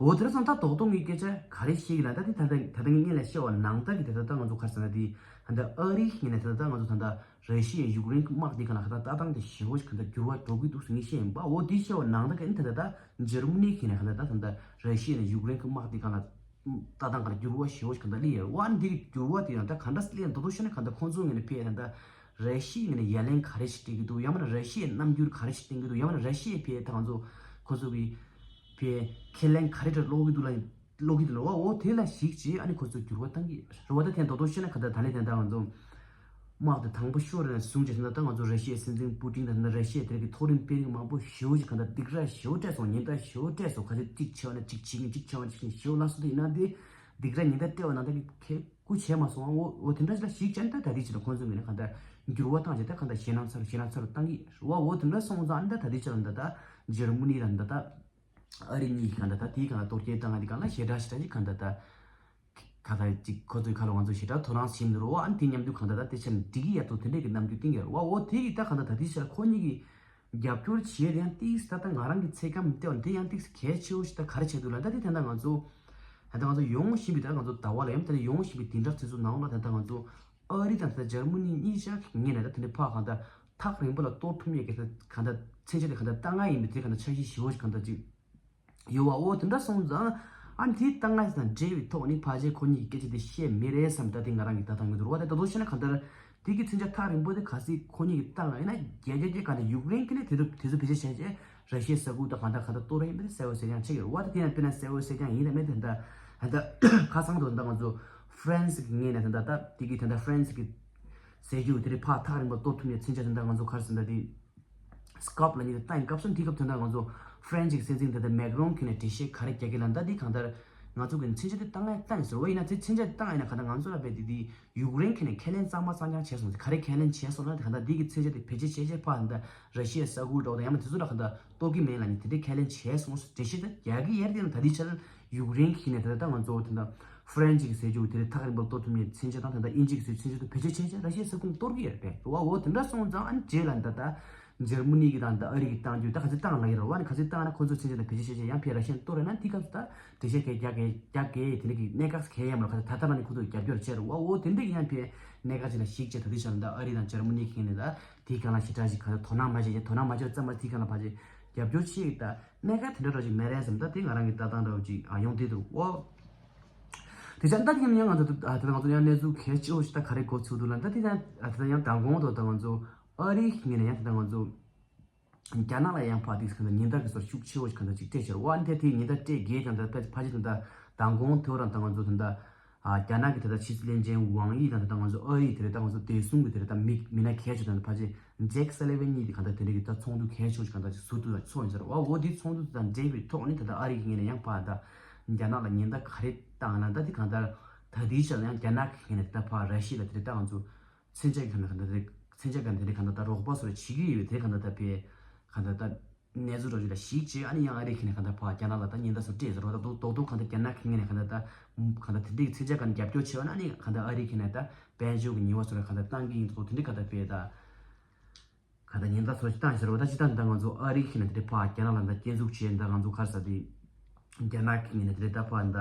འོ་དེ་འདྲ་སོང་ད་རྡོག་རྡོག་ངའི་སྐད་ཆ་ག་རེ་བཤད་ཀྱི་ལ་ད་དེ་ད་ལྟ་ད་ལྟ་ངས་སྔོན་ལ་བཤད་པ་ནང་ལྟར་གྱི་དེ་ད་ལྟ་ང་ཚོ་ག་རེ་ཟེར་ན་དེ་ད་ལྟ་ཨ་རིའི་ངོས་ནས་དེ་ད་ལྟ་ང་ཚོ་ད་ལྟ་ར་ཤི་ཡའི་ཡུཀ་རེན་གྱི་དམག་འདི་གང་ལ་ད་ལྟ་ལྟ་སྟངས་དེ་ཞེ་པོ་ཞིག་གང་ལྟར་འགྱུར་བ་འགྲོ་གི་འདུག་ཟེར་ངས་བཤད་ཡིན་པ། འོ་དེ་བཤད་པ་ནང་ལྟར་གྱི་ཨ་ནི་ད་ལྟ་ད་འཇར་མ་ནི་གི་ནས་གང་ལ་ད་ད་ལྟ་ར་ཤི་ཡ་ནས་ཡུཀ་རེན་གྱི་དམག་འདི་གང་ལ་ལྟ་སྟངས་གང་ལ་འགྱུར་བ་ཞེ་པོ་ཞིག་གང་ལྟར་སླེབས་ཡོད། འོ་ཨ་ནི་འདི་གི་འགྱུར་བ་དེ་ཡང་ད་གང་འདྲ་སླེབས་ཡོད་འདུག་ཤེས་ན་གང་ལྟར་ཁོང་ཚོ་ངོས་ནས་ཕེ་ད་ལྟ་ར་ཤི་ཡའི་ངོས་ནས་ཡ་ལན་ག་རེ་ཞིག་སྤྲད་ཀྱི་འདུག་ཡང་མིན་ན་ར་ཤི་ཡའི་རྣམ་འགྱུར་ག་རེ་ཞིག་བསྟན་གྱི་འདུག་ཡང་མིན་ན་ར་ཤི་ཡས་ཕེ་ད་ང་ཚོ་ཁོང་ཚོ་གི་ཕེ་ཁས་ལེན་ག་རེ་འདྲ་སློག་གི་འདུག་ལ། ཀློག་གི་འདུག་ལ། འོ་འོ་དེ་ལ་གཞིགས་བྱས་ཨ་ནི་ཁོ་ཚོས་འགྱུར་བ་བཏང་གི་རེད་བ། ད་དེ་རྡོག་རྡོག་བཤད་ན་ག་ད་ད་ལས་དེ་འདྲ་ང་ཚོ་དམག་དེ་དང་པོ་ཤོར་ནས་བཟུང་བྱས་ད་ལྟ་ང་ཚོ་ར་ཤི་ཡའི་སྲིད་འཛིན་པུ་ཏིན་དང་ད་ལྟ་ར་ཤི་ཡའི་དེ་གི་མཐོ་རིམ་དཔོན་རིགས་མང་པོ་ཞེ་པོ་ཅིག་ག་ད་སྡིགས་ར་ཞེ་པོ་སྤྲད་སོང་། ཉེན་བརྡ་ཞེ་པོ་སྤྲད་སོང་། ག་ཚོད་གཅིག་བྱས་པ་ན་གཅིག་བྱེད་ཀྱི་གཅིག་བྱས་པ་ན་གཅིག་ཞེ་པོ་ལ་སོ་དེ་ཡིན་ན་དེ་སྡིགས་ར་ཉེན་བརྡ་སྤྲད་པ་ན་ད་གི་ཁེ་ཀུ་བྱས་མ་སོང་། འོ་འོ་དེ་འདྲ་ཅིག་ལ་གཞིགས་བྱས་ན་ད་ད་དེ་ཅིག་ལ་ཁོང་ཚོ་ངོས་ནས་ག་ད་འགྱུར་བ་བཏང་བྱས་ད་ག་ད་ཞེད་སྣང་ཚ་རུ་ཞེད་སྣང་ཚ་རུ་བཏང་གི་རེད་བ། འོ་དེ་འདྲ་སོང་ཙང་ཨ་ནི་ད་ད་དེ་ཅིག་ལ་ད་ད་འཇར་མ་ནི་ལ་ད་ད། ཨ་རི་གཉིས་ཀྱིས་གང་ལྟར་ད་དེའི་སྒང་ལ་གཏོར་སྐྱོན་བཏང་ང་དེ་གང་ལ་ཞེ་དྲག་ཞེ་དྲག་ཅིག་གང་ལྟར་ད་ག་ད་ཅིག་ཁོ་ཚོའི་ཁ་ལ་ང་ཚོ་ཞེ་དྲག་དོ་སྣང་བྱེད་མི་རུང་བ། ཨ་ནི་དེ་མཉམ་དུ་གང་ལྟར་ད་དེ་ཆ་ནས་འགྲིག་གི་ཡ་ཐུག་དེ་འདྲས་ཀྱི་རྣམ་འགྱུར་བསྟན་གྱི་རེད་བ། འོ་དེ་གི་ད་གང་ལྟར་ད་དེ་ཆ་ལ་ཁོ་གཉིས་ཀྱི་རྒྱབ་སྐྱོར་བྱེད་ཡ་དེ་ཡང་ཏིག་ཙམ་ད་ད་ང་རང་གི་ཚེ་སྐམ་ལྟེ་བ་དེ་ཡང་ཏིག་ཙམ་གལ་ཆེ་བོ་ཞིག་ད་ག་རེ་བྱས་འདུག་ལ། ད་དེ་ད་ད་ང་ཚོ་ད་ད་ང་ཚོ་ཡོང་བཞིན་པའི་ད་ང་ཚོ་ཟླ་བ་ལ་ཡང་ད་ད་ཡོང་བཞིན་པའི་དེ་འདྲ་དུས་ཚོད་ནང་ལ་ད་ད་ང་ཚོ། ཨ་རི་དང་ད་འཇར་མ་ནི་གཉིས་ཆ་གི་ངོས་ནས་ད་དེ་འདྲའི་ཕར་གང་ལྟར་ཐག་རིང་པོ་ལ་གཏོར་ཐུབ་མཁན་གྱི་ད་གང་ལྟར་མཚོན་ཆ་དེ་གང་ལྟར་བཏང་ང་ཡིན་པའི་དེ་གང་ལྟར་འཆར་གཞི་ཞེ་པོ་ཞིག་གང་ལྟར་ཅིག་ཡོད་བ། འོ་དེ་འདྲ་སོང་ཙང་ཨ་ནི་དེ་བཏང་ང་དང་འབྲེལ་བའི་ཐོག་ནས་ཕལ་ཆེར་ཁོ་གཉིས་ཀྱིས་སྐད་ཆ་དེ་བཤད་མེད་རེད་བསམ། ད་དེ་ང་རང་གི་ད་ཐང་གི་འདུག་རོ། ད་ད་དུང་བཤད་ན་གང་ལྟར་ དེ་གི་མཚོན་ཆ་ཐག་རིང་པོ་དེ་གལ་སྲིད་ཁོ་གཉིས་ཀྱིས་བཏང་ཡིན་ན་རྒྱལ་རྒྱལ་རྒྱལ་ག་ནས་ཡུཀ་རེན་གྱི་ནས་དེ་ཚོ་དེ་ཚོ་བེད་སྤྱོད་བྱས་རྗེས་ར་ཤི་ཡའི་ས་ཁུལ་དང་གང་དང་གང་དང་གཏོར་ར་ཡིན་པ་དེ་གསལ་པོ་གསལ་རྐྱང་ཆགས་ཡོད་རེད་བ། ད་དེ་ཡང་དཔེར་ན་གསལ་པོ་གསལ་རྐྱང་ཡིན་ལ་མེད་དེ་ད་ད་ལྟ་ཁ་སང་དུ་ད་ང་ཚོ་ཧྥ་རན་སི་གི་ངོས་ནས་ད་ལྟ་ད་དེ་གི་ད་ལྟ་ཧྥ་རན་སི་གི་ཟས་རྒྱུ་དེ་རིགས་ཕར་ཐག་རིང་པོ་གཏོར་ཐུབ་ནས་མཚོན་ཆ་ད་ལྟ་ང་ཚོ་ག་རེ་ཟེར་ད་དེ་སི་ཀོབ་ལབ་མཁན་དེ་བཏང་ཡིན། སྐབས་སུ་འདི་སྐབས་དོན་དག་ང་ཚོ་ཧྥ་རན་སི་གི་སྲིད་འཛིན་དེ་ལྟར་མེག་རོན་གྱིས་ནས་འགྲེལ་བཤད་ག་རེ་རྒྱག་གི་ལབ་ན། ད་འདི་གང་ལྟར་ང་ཚོ་གི་མཚོན་ཆ་དེ་བཏང་ཡ་བཏང་ཡིན་ཟེར་བ་ཡིན་ན། དེ་མཚོན་ཆ་དེ་བཏང་ཡིན་ན་གང་ལྟར་ང་ཚོ་ལ་བས་དེ་དེ་ཡུཀ་རེན་གྱིས་ནས་ཁས་ལེན་གཙང་མ་གཙང་རྐྱང་བྱས་སོང་ཟེར། ག་རེ་ཁས་ལེན་བྱས་སོང་ན་གང་ལྟར་འདི་གི་མཚོན་ཆ་དེ་བེད་སྤྱོད་བྱས་རྗེས་ཕར་གང་ལྟར་ར་ཤི་ཡའི་ས་ཁུལ་འདྲ་བོ་དང་ཡང་ན་དེ་ཚོ་ལ་གང་ལྟར་གཏོར་གི་མེད་ལབ་ནས་དེ་འདྲའི་ཁས་ལེན་བྱས་སོང་ཟེར་འགྲེལ་བཤད་དེ་རྒྱག་གི་ཡོད་རེད། དེ་ཡང་ད་ལྟའི་ཆར་ཡུཀ་རེན་གྱིས་ནས་དེ་ལྟར་ད་ང་ཚོ་དེ་འདྲ་ཧྥ་རན་སི་གི་ཟས་རྒྱུ་དེ་རིགས་ཐག་རིང་པོར་གཏོར་ཐུབ་མཁན་མཚོན་ཆ་དང་། ད་ལྟ་དབྱིན་ཇི་གི་ཟས་མཚོན་ཆ་དེ་བེད་སྤྱོད་བྱས་བྱས་ར་ཤི་ཡའི་ས་ཁུལ་གཏོར་གི་ཡོད་རེད་པས། འོ་འོ་དེ་འདྲ་སོང་ཙང་ཨ་ནི་རྗེས་ལ་ད་ལྟ་འཇར་མ་ནི་གི་དང་ད་ཨ་རི་གི་བཏང་རྒྱུ་ད་ག་ཚོད་བཏང་ལ་ཡོད་རེད་བ། ཨ་ནི་ག་ཚོད་བཏང་ན་ཁོ་ཚོས་མཚོན་ཆ་དེ་བེད་སྤྱོད་བྱས་བྱས་ཡང་ཕར་ར་ཤི་ཡ་གཏོར་རེད་ན། དེ་སྐབས་སུ་ད་འགྲེལ་བཤད་གས་རྒྱག་གས་རྒྱག་གས་དེ་འདྲ་གི་གནད་འགག་གས་ཡོད་མ་རེད། ཁ་ཚོད་ད་ལྟ་མ་ནི་ཁོ་ཚོས་རྒྱབ་སྐྱོར་བྱས་རེད་བ། འོ་དེ་འདྲ་ཡིན་ཡང་ཕར་གནད་འགག་ཅིག་ལ་གཞིགས་བྱས་ད་དེ་ཆ་ལ་ད་ཨ་རི་དང་འཇར་མ་ནི་གི་ངོས་ནས་ད་དེའི་སྒང་ལ་ཞེ་དྲག་ཅིག་ག་ཚོད་དོ་སྣང་མ་བྱས་ཀྱི་དོ་སྣང་མ་བྱས་ཙམ་མ་དེའི་སྒང་ལ་ཕར་ཅིག་རྒྱབ་སྐྱོར་བྱས་ཀྱི་ད་གནད་འགག་དེ་འདྲ་འདྲ་ཅིག་མེད་རེད་བསམ། ད་དེ་ང་རང་གི་ལྟ་སྟངས་འདྲ་བོ་ཅིག་ཨ་ཡོང་བསྡད་འདུག་འོ། དེ་ཆ་ད་དེ་ཡང་ང་ཚོ་ད་ད་ང་ཚོ་ཡང་གནས་ཚུལ་གལ་ཆེ་བོ་ཞིག་ད་ག་རེ་གོ་ཚུལ་འདུག་ལབ་ན། ད་དེ་ད་ད་ཡང་མདང་དགོང་དུ་ད་ང་ཚོ་ཨ་རིའི་ངོས་ནས་ཡང་ད་ང་ཚོ་རྒྱ་ནག་ལ་ཡང་ཕར་དེ་གང་ལྟར་ཉེན་བརྡ་གི་སོར་ཤུགས་ཆེ་བོ་ཞིག་གང་ལྟར་ཅིག་སྤྲད་ཕྱིར་འོ། ཨ་ནི་དེ་དེ་ཉེན་བརྡ་སྤྲད་རྒྱུ་གང་ལྟར་ཕ་ཕ་ཕྱི་ད་ད་མདང་དགོང་དེ་རང་ད་ང་ཚོ་ད་ད་རྒྱ་ནག་གི་ད་ད་ཕྱི་སྲིད་བློན་ཆེན་ཝང་དབྱི་དང་ད་ད་ང་ཚོ་ཨ་རིའི་དེ་རེད་ད་ང་ཚོ་བདེ་སྲུང་གི་དེ་རེད་ད་མི་མི་སྣ་གལ་ཆེ་དང་ཕ་ཕྱི་ཇེག་སེ་ལི་ཝན་གཉིས་དེ་གང་ལྟར་དེ་འདྲ་གི་ད་ཚོགས་འདུ་གལ་ཆེ་བོ་ཞིག་གང་ལྟར་ཅིག་ཟུར་དུ་ཚོགས་ཡིན་ཟེར་བ། འོ་དེ་ཚོགས་འདུ་དང་འབྲེལ་བའི་ཐོག་ནས་ད་ལྟ་ཨ་རི་གི་ངོས་ནས་ཡང་ཕར་ད་རྒྱ་ནག་ལ་ཉེན་བརྡ་ག་རེ་བཏང་ན། ད་དེ་གང་ལྟར་ད་དེའི་ཆ་ལ་ཡང་རྒྱ་ནག་གི་ངོས་ནས་ད་ཕར་ར་ཤི་ཡ་ལ་དེ་རེད་ད་ང་ཚོ་མཚོན་ཆ་གི་གང་ལྟར་གང་ལྟར་དེ་མཚོན་ཆ་གང་དེ་རེད་གང་ལྟར་ད་རོགས་པ་སོགས་བྱེད་ཀྱི་ཡོད་དེ་གང་ལྟར་ད་ཕར་གང་ལྟར་ད་གནས་ཚུལ་རོ་ཞིག་ལ་གཞིགས་བྱས། ཨ་ནི་ཡང་ཨ་རི་གི་ངོས་ནས་གང་ལྟར་ཕར་རྒྱ་ནག་ལ་ད་ཉེན་བརྡ་སོགས་སྤྲད་ཟེར་བ་ད་རྡོག་རྡོག་རྡོག་གང་ལྟར་རྒྱ་ནག་གི་ངོས་ནས་གང་ལྟར་ད་གང་ལྟར་དེ་འདྲའི་མཚོན་ཆ་གང་རྒྱབ་སྐྱོར་བྱས་པ་ན་ཨ་ནི་གང་ལྟར་ཨ་རི་གི་ངོས་ནས་ད་དཔལ་འབྱོར་གྱི་ཉེས་པ་སོགས་ལ་གང་ལྟར་བཏང་གི་ཡིན་ཚོ་དེ་འདྲའི་གང་ལྟར་དཔེ་ད། ག་ད་ཉེན་བརྡ་ཚོ་ཞིག་བཏང་ཟེར་བ་ད་ཅི་ད་ད་ང་ཚོ་ཨ་རི་གི་ངོས་ནས་དེ་ཕར་རྒྱ་ནག་ལ་ད་སྐྱོན་འཛུགས་བྱས་ད་ང་ཚོ་ག་རེ་ཟེར་དེ་རྒྱ་ནག་གི་ངོས་ནས་དེ་ད་ཕར་ད་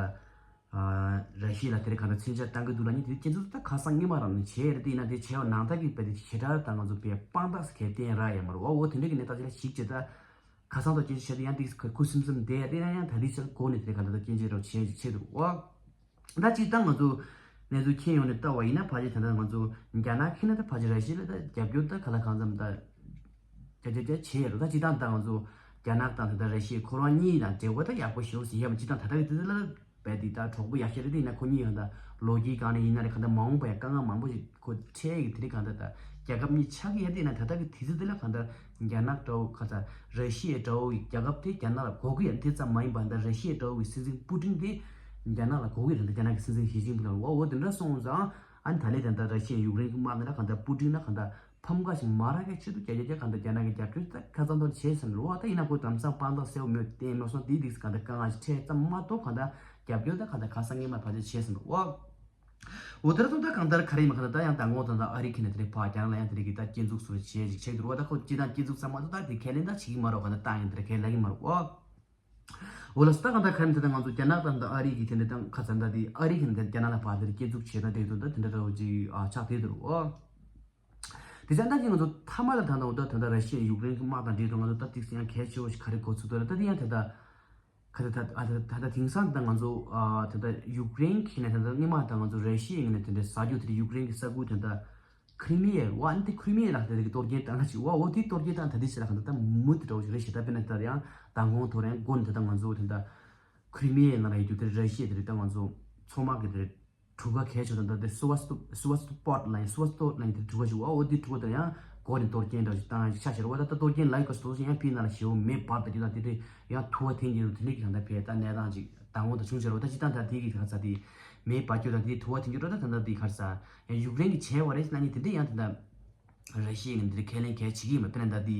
ར་ཤི་ཡ་ལ་དེ་རེད་ག་ད་མཚོན་ཆ་བཏང་གི་འདུག་ལབ་ནི་དེ་སྐྱོན་འཛུགས་ད་ཁ་སང་སྔོན་མ་རང་ནས་བྱས་རེད། དེ་ཡིན་ན་དེ་བྱས་པ་ནང་ལྟར་གྱི་དཔེ་དེ་ཞེ་དྲག་ད་ང་ཚོ་དཔེ་དཔང་རྟགས་སུ་གལ་བསྟན་རག་ཡོད་མ་རེད་བ། འོ་དེ་འདྲ་གི་གནས་སྟངས་ཅིག་ལ་གཞིགས་བྱས་ད་ཁ་སང་དང་སྐྱོན་བརྗོད་བྱས་ད་ཡང་དེ་ཁུ་སིམ་སིམ་བསྡད་དེ་ཡང་ཡང་ད་དེ་ཆར་གོ་ནས་དེ་རེད་ག་ད་ད་སྐྱོན་བརྗོད་རོགས་བྱས་བྱས་འདུག་བ། ད་ཅིག་ད་ང་ཚོ་གནས་ཚུལ་མཁྱེན་ཡོང་ནས་ལྟ་བ་ཡིན་ན་ཕལ་ཆེར་ད་ལྟ་ང་ཚོ་རྒྱ་ནག་གིས་ན་ད་ཕལ་ཆེར་ར་ཤི་ཡ་ལ་ད་རྒྱབ་སྐྱོར་ད་ག་ལ་གང་འཚམ་ད་རྒྱ་རྒྱ་རྒྱ་བྱས་ཡོད་རེད། ད་ཅིག་ད་ད་ང་ཚོ་རྒྱ་ནག་དང་ད་ལྟ་ར་ཤི་ཡ་ཁོ་རང་གཉིས་དང་འབྲེལ་བ་ད་ཡག་པོ་ཞེ་པོ་ཞིག་ཡོད་མ་ཅིག་ད་ད་ལྟ་གི་དུས་ཚོད་ལ་རྦད་དེ་ད་གྲོགས་པོ་ཡག་ཤོས་རེད། དེ་ཡིན་ན་ཁོ་གཉིས་ཡང་ད་ལོ་རྒྱུས་སྒང་ནས་ཡིན་ན་རེད་གང་ད་མ་འོངས་པ་ཡང་དཀའ་ངལ་མང་པོ་ཞིག་ཁོ་འཕྲད་ཡི་དེ་རིང་གང་ལྟར་ད་རྒྱལ་ཁབ་གཉིས་ཆགས་ཀྱི་ཡོད་དེ་ན་ད་ལྟ་གི་དུས་ཚོད་དེ་ལ་གང་ལྟར་རྒྱ་ནག་འདྲ་བོ་གང་ལྟར་ར་ཤི་ཡ་འདྲ་བོ་ཡི་རྒྱལ་ཁབ་དེ་རྒྱ་ནག་ལ་དགོས་ཀྱི་ཡོད་དེ་ཙམ་མ་ཡིན་པ་ད་ར་ཤི་ཡ་འདྲ་བོ་ཡི་སྲིད་འཛིན་པུ་ཏིན་དེ་རྒྱ་ནག་ལ་དགོས་ཀྱི་རེད། ད་རྒྱ་ནག་གི་སྲིད་འཛིན་ཞི་ཅིན་ཕིང་ལ་འོ་འོ་དེ་འདྲ་སོང་ཙང་ཨ་ནི་ད་ལས་ད་ལྟ་ར་ཤི་ཡ་ཡུཀ་རེན་གྱི་དམག་དེ་ལ་གང་ལྟར་པུ་ཏིན་ལ་གང་ལྟར་ཕམ་ཁ་ཞིག་མ་རག་གི་ཆེད་དུ་རྒྱ་རྒྱ་རྒྱ་གང་ལྟར་རྒྱ་ནག་གི་རྒྱབ་སྐྱོར་ད་ཁ་ཚང་ཐོག་བྱས་ཟིན་རེད་བ། ད་ཡིན་ན་ཁོ་དམ་སང་དཔང་རྟགས་གསལ་བོ་མེད་བསྟན་མ་སོང་དེའི་དུས་སུ་གང་ལྟར་དཀའ་ངལ་ཞིག་འཕྲད་ཙམ་མ་གཏོགས་གང་ལྟར་རྒྱབ་སྐྱོར་ད་གང་ལྟར་ཁ་སང་སྔོན་མ་ཕལ་ཆེར་བྱས་ཟིན་རེད་བ། འོ་དེར་ཐུག་ད་གང་ལྟར་ག་རེ་ཡིན་མ་གང་ལྟར་ད་ཡང་མདང་དགོང་དང་ད་ཨ་རི་ཁེ་ན་དེ་རིང་ཕར་རྒྱ་ནག་ལ་ཡང་དེ་རིང་གི་ད་སྐྱོན་འཛུགས་སུ་རེ་བྱས་ཅིག་ཆགས་འདུག་རོགས། ད་ཁོ་སྤྱི་དང་སྐྱོན་འཛུགས་ཚང་མ་ད་ད་དེ་ཁས་ལེན་ད་བྱེད་ཀྱི་མ་རོགས་གང་ལྟར་བཏང་ཡང་དེ་རིང་ཁས་ལེན་གྱི་མ་རོགས། འོ་ལ་སུ་ད་གང་ལྟར་ག་རེ་ཡིན་ད་ང་ཚོ་རྒྱ་ནག་དང་ད་ཨ་རི་གི་དེ་འདྲ་དང་ཁ་ཚ་ད་དེ་ཨ་རི་ཁེ་ན་དེ་རྒྱ་ནག་ལ་ཕར་དེ་རིང་སྐྱོན་འཛུགས་བྱས་ད་དེ་དུ་ད་དེ་འདྲ་འདྲ་བོ་ཅིག་ཨ་ཆགས་བསྡད་འདུག་རོགས། དེ་ཙང་ད་ཅིག་ང་ཚོ་མཐའ་མ་ལ་ད་ད་འོ་ད་ད་ད་ར་ཤི་ཡ་ཡུཀ་རེན་གྱི་དམག་དང་འབྲེལ་ཏེ་ང་ཚོ་ད་ཏིག་ཙམ་ཡང་གལ་ཆེ་བོ་ཞིག་ག་རེ་གོ་ཚུལ་འདུག་ལ་ད་དེ་ཡང་དེ་ད། ག་ད་ད་ད་ད་ད་དེང་སང་ད་ང་ཚོ་ཨ་ད་ད་ཡུཀ་རེན་གྱི་ནས་ད་ད་སྔོན་མ་ད་ང་ཚོ་ར་ཤི་ཡའི་ནས་དེ་འདྲའི་ཟ་རྒྱུ་དེ་ཡུཀ་རེན་གྱི་ས་ཁུལ་དེ་ད་ཁྲི་མི་ཡ་བ་ཨ་ནི་དེ་ཁྲི་མི་ཡ་ལ་དེ་གི་གཏོར་སྐྱོན་བཏང་ན་ཅིག་བ་འོ་དེ་གཏོར་སྐྱོན་བཏང་ད་དེ་ཕྱི་ལ་ག་ད་ད་མུ་དེ་འདྲ་བོ་ཞིག་རེད་ཞེ་ད་དཔེར་ན་ད་ཡང་མདང་དགོང་ཐོག་རེད་མགོ་ནས་ད་ད་ང་ཚོ་དེ་ད་ཁྲི་མི་ཡའི་ནང་ལ་ཡོད་རྒྱུ་དེ་ར་ཤི་ཡ་དེ་རེད། ད་ང་ཚོ་མཚོ་དམག་གི་དེ་རེད། གྲུ་ཁ་གལ་ཆེ་དང་ད་དེ་སུ་ཝ་སྟོ་སུ་ཝ་སྟོ་པོར་ལ་ཡིན་སུ་ཝ་སྟོ་ལ་ཡིན་དེ་གྲུ་ཁ་ཞིག་བ་འོ་དེ་གྲུ་ཁ་དེ་ཡང་སྒོ་ནས་གཏོར་སྐྱོན་འདྲ་ཞིག་བཏང་ཡང་ཤ་ཤར་བ་ད་ད་གཏོར་སྐྱོན་ལ་ཡི་ག་སུ་ཡང་ཕི་ན་ལ་ཞེ་བོ་མེ་འབར་ད་རྒྱུ་དང་དེ་འདྲ་ཡང་ཐུ་བ་འཐེན་རྒྱུ་དེ་འདྲ་གི་གང་ད་ཕེ་ད་གནས་སྟངས་ཅིག་དང་པོ་ད་བྱུང་ཤར་བ་ད་ཅི་ད་ད་དེ་གི་ག་ཚ་དེ་མེ་འབར་རྒྱུ་དང་དེ་ཐུ་བ་འཐེན་རྒྱུ་འདྲ་ད་ད་ད་དེ་གར་ས་ཡང་ཡུཀ་རེན་གི་བྱས་བ་རེད་ན་ནི་དེ་འདྲ་ཡང་ད་ད། ར་ཤི་ཡའི་ངོས་ནས་ཁས་ལེན་གལ་ཆེ་གི་མ་དཔེར་ན་ད་དེ་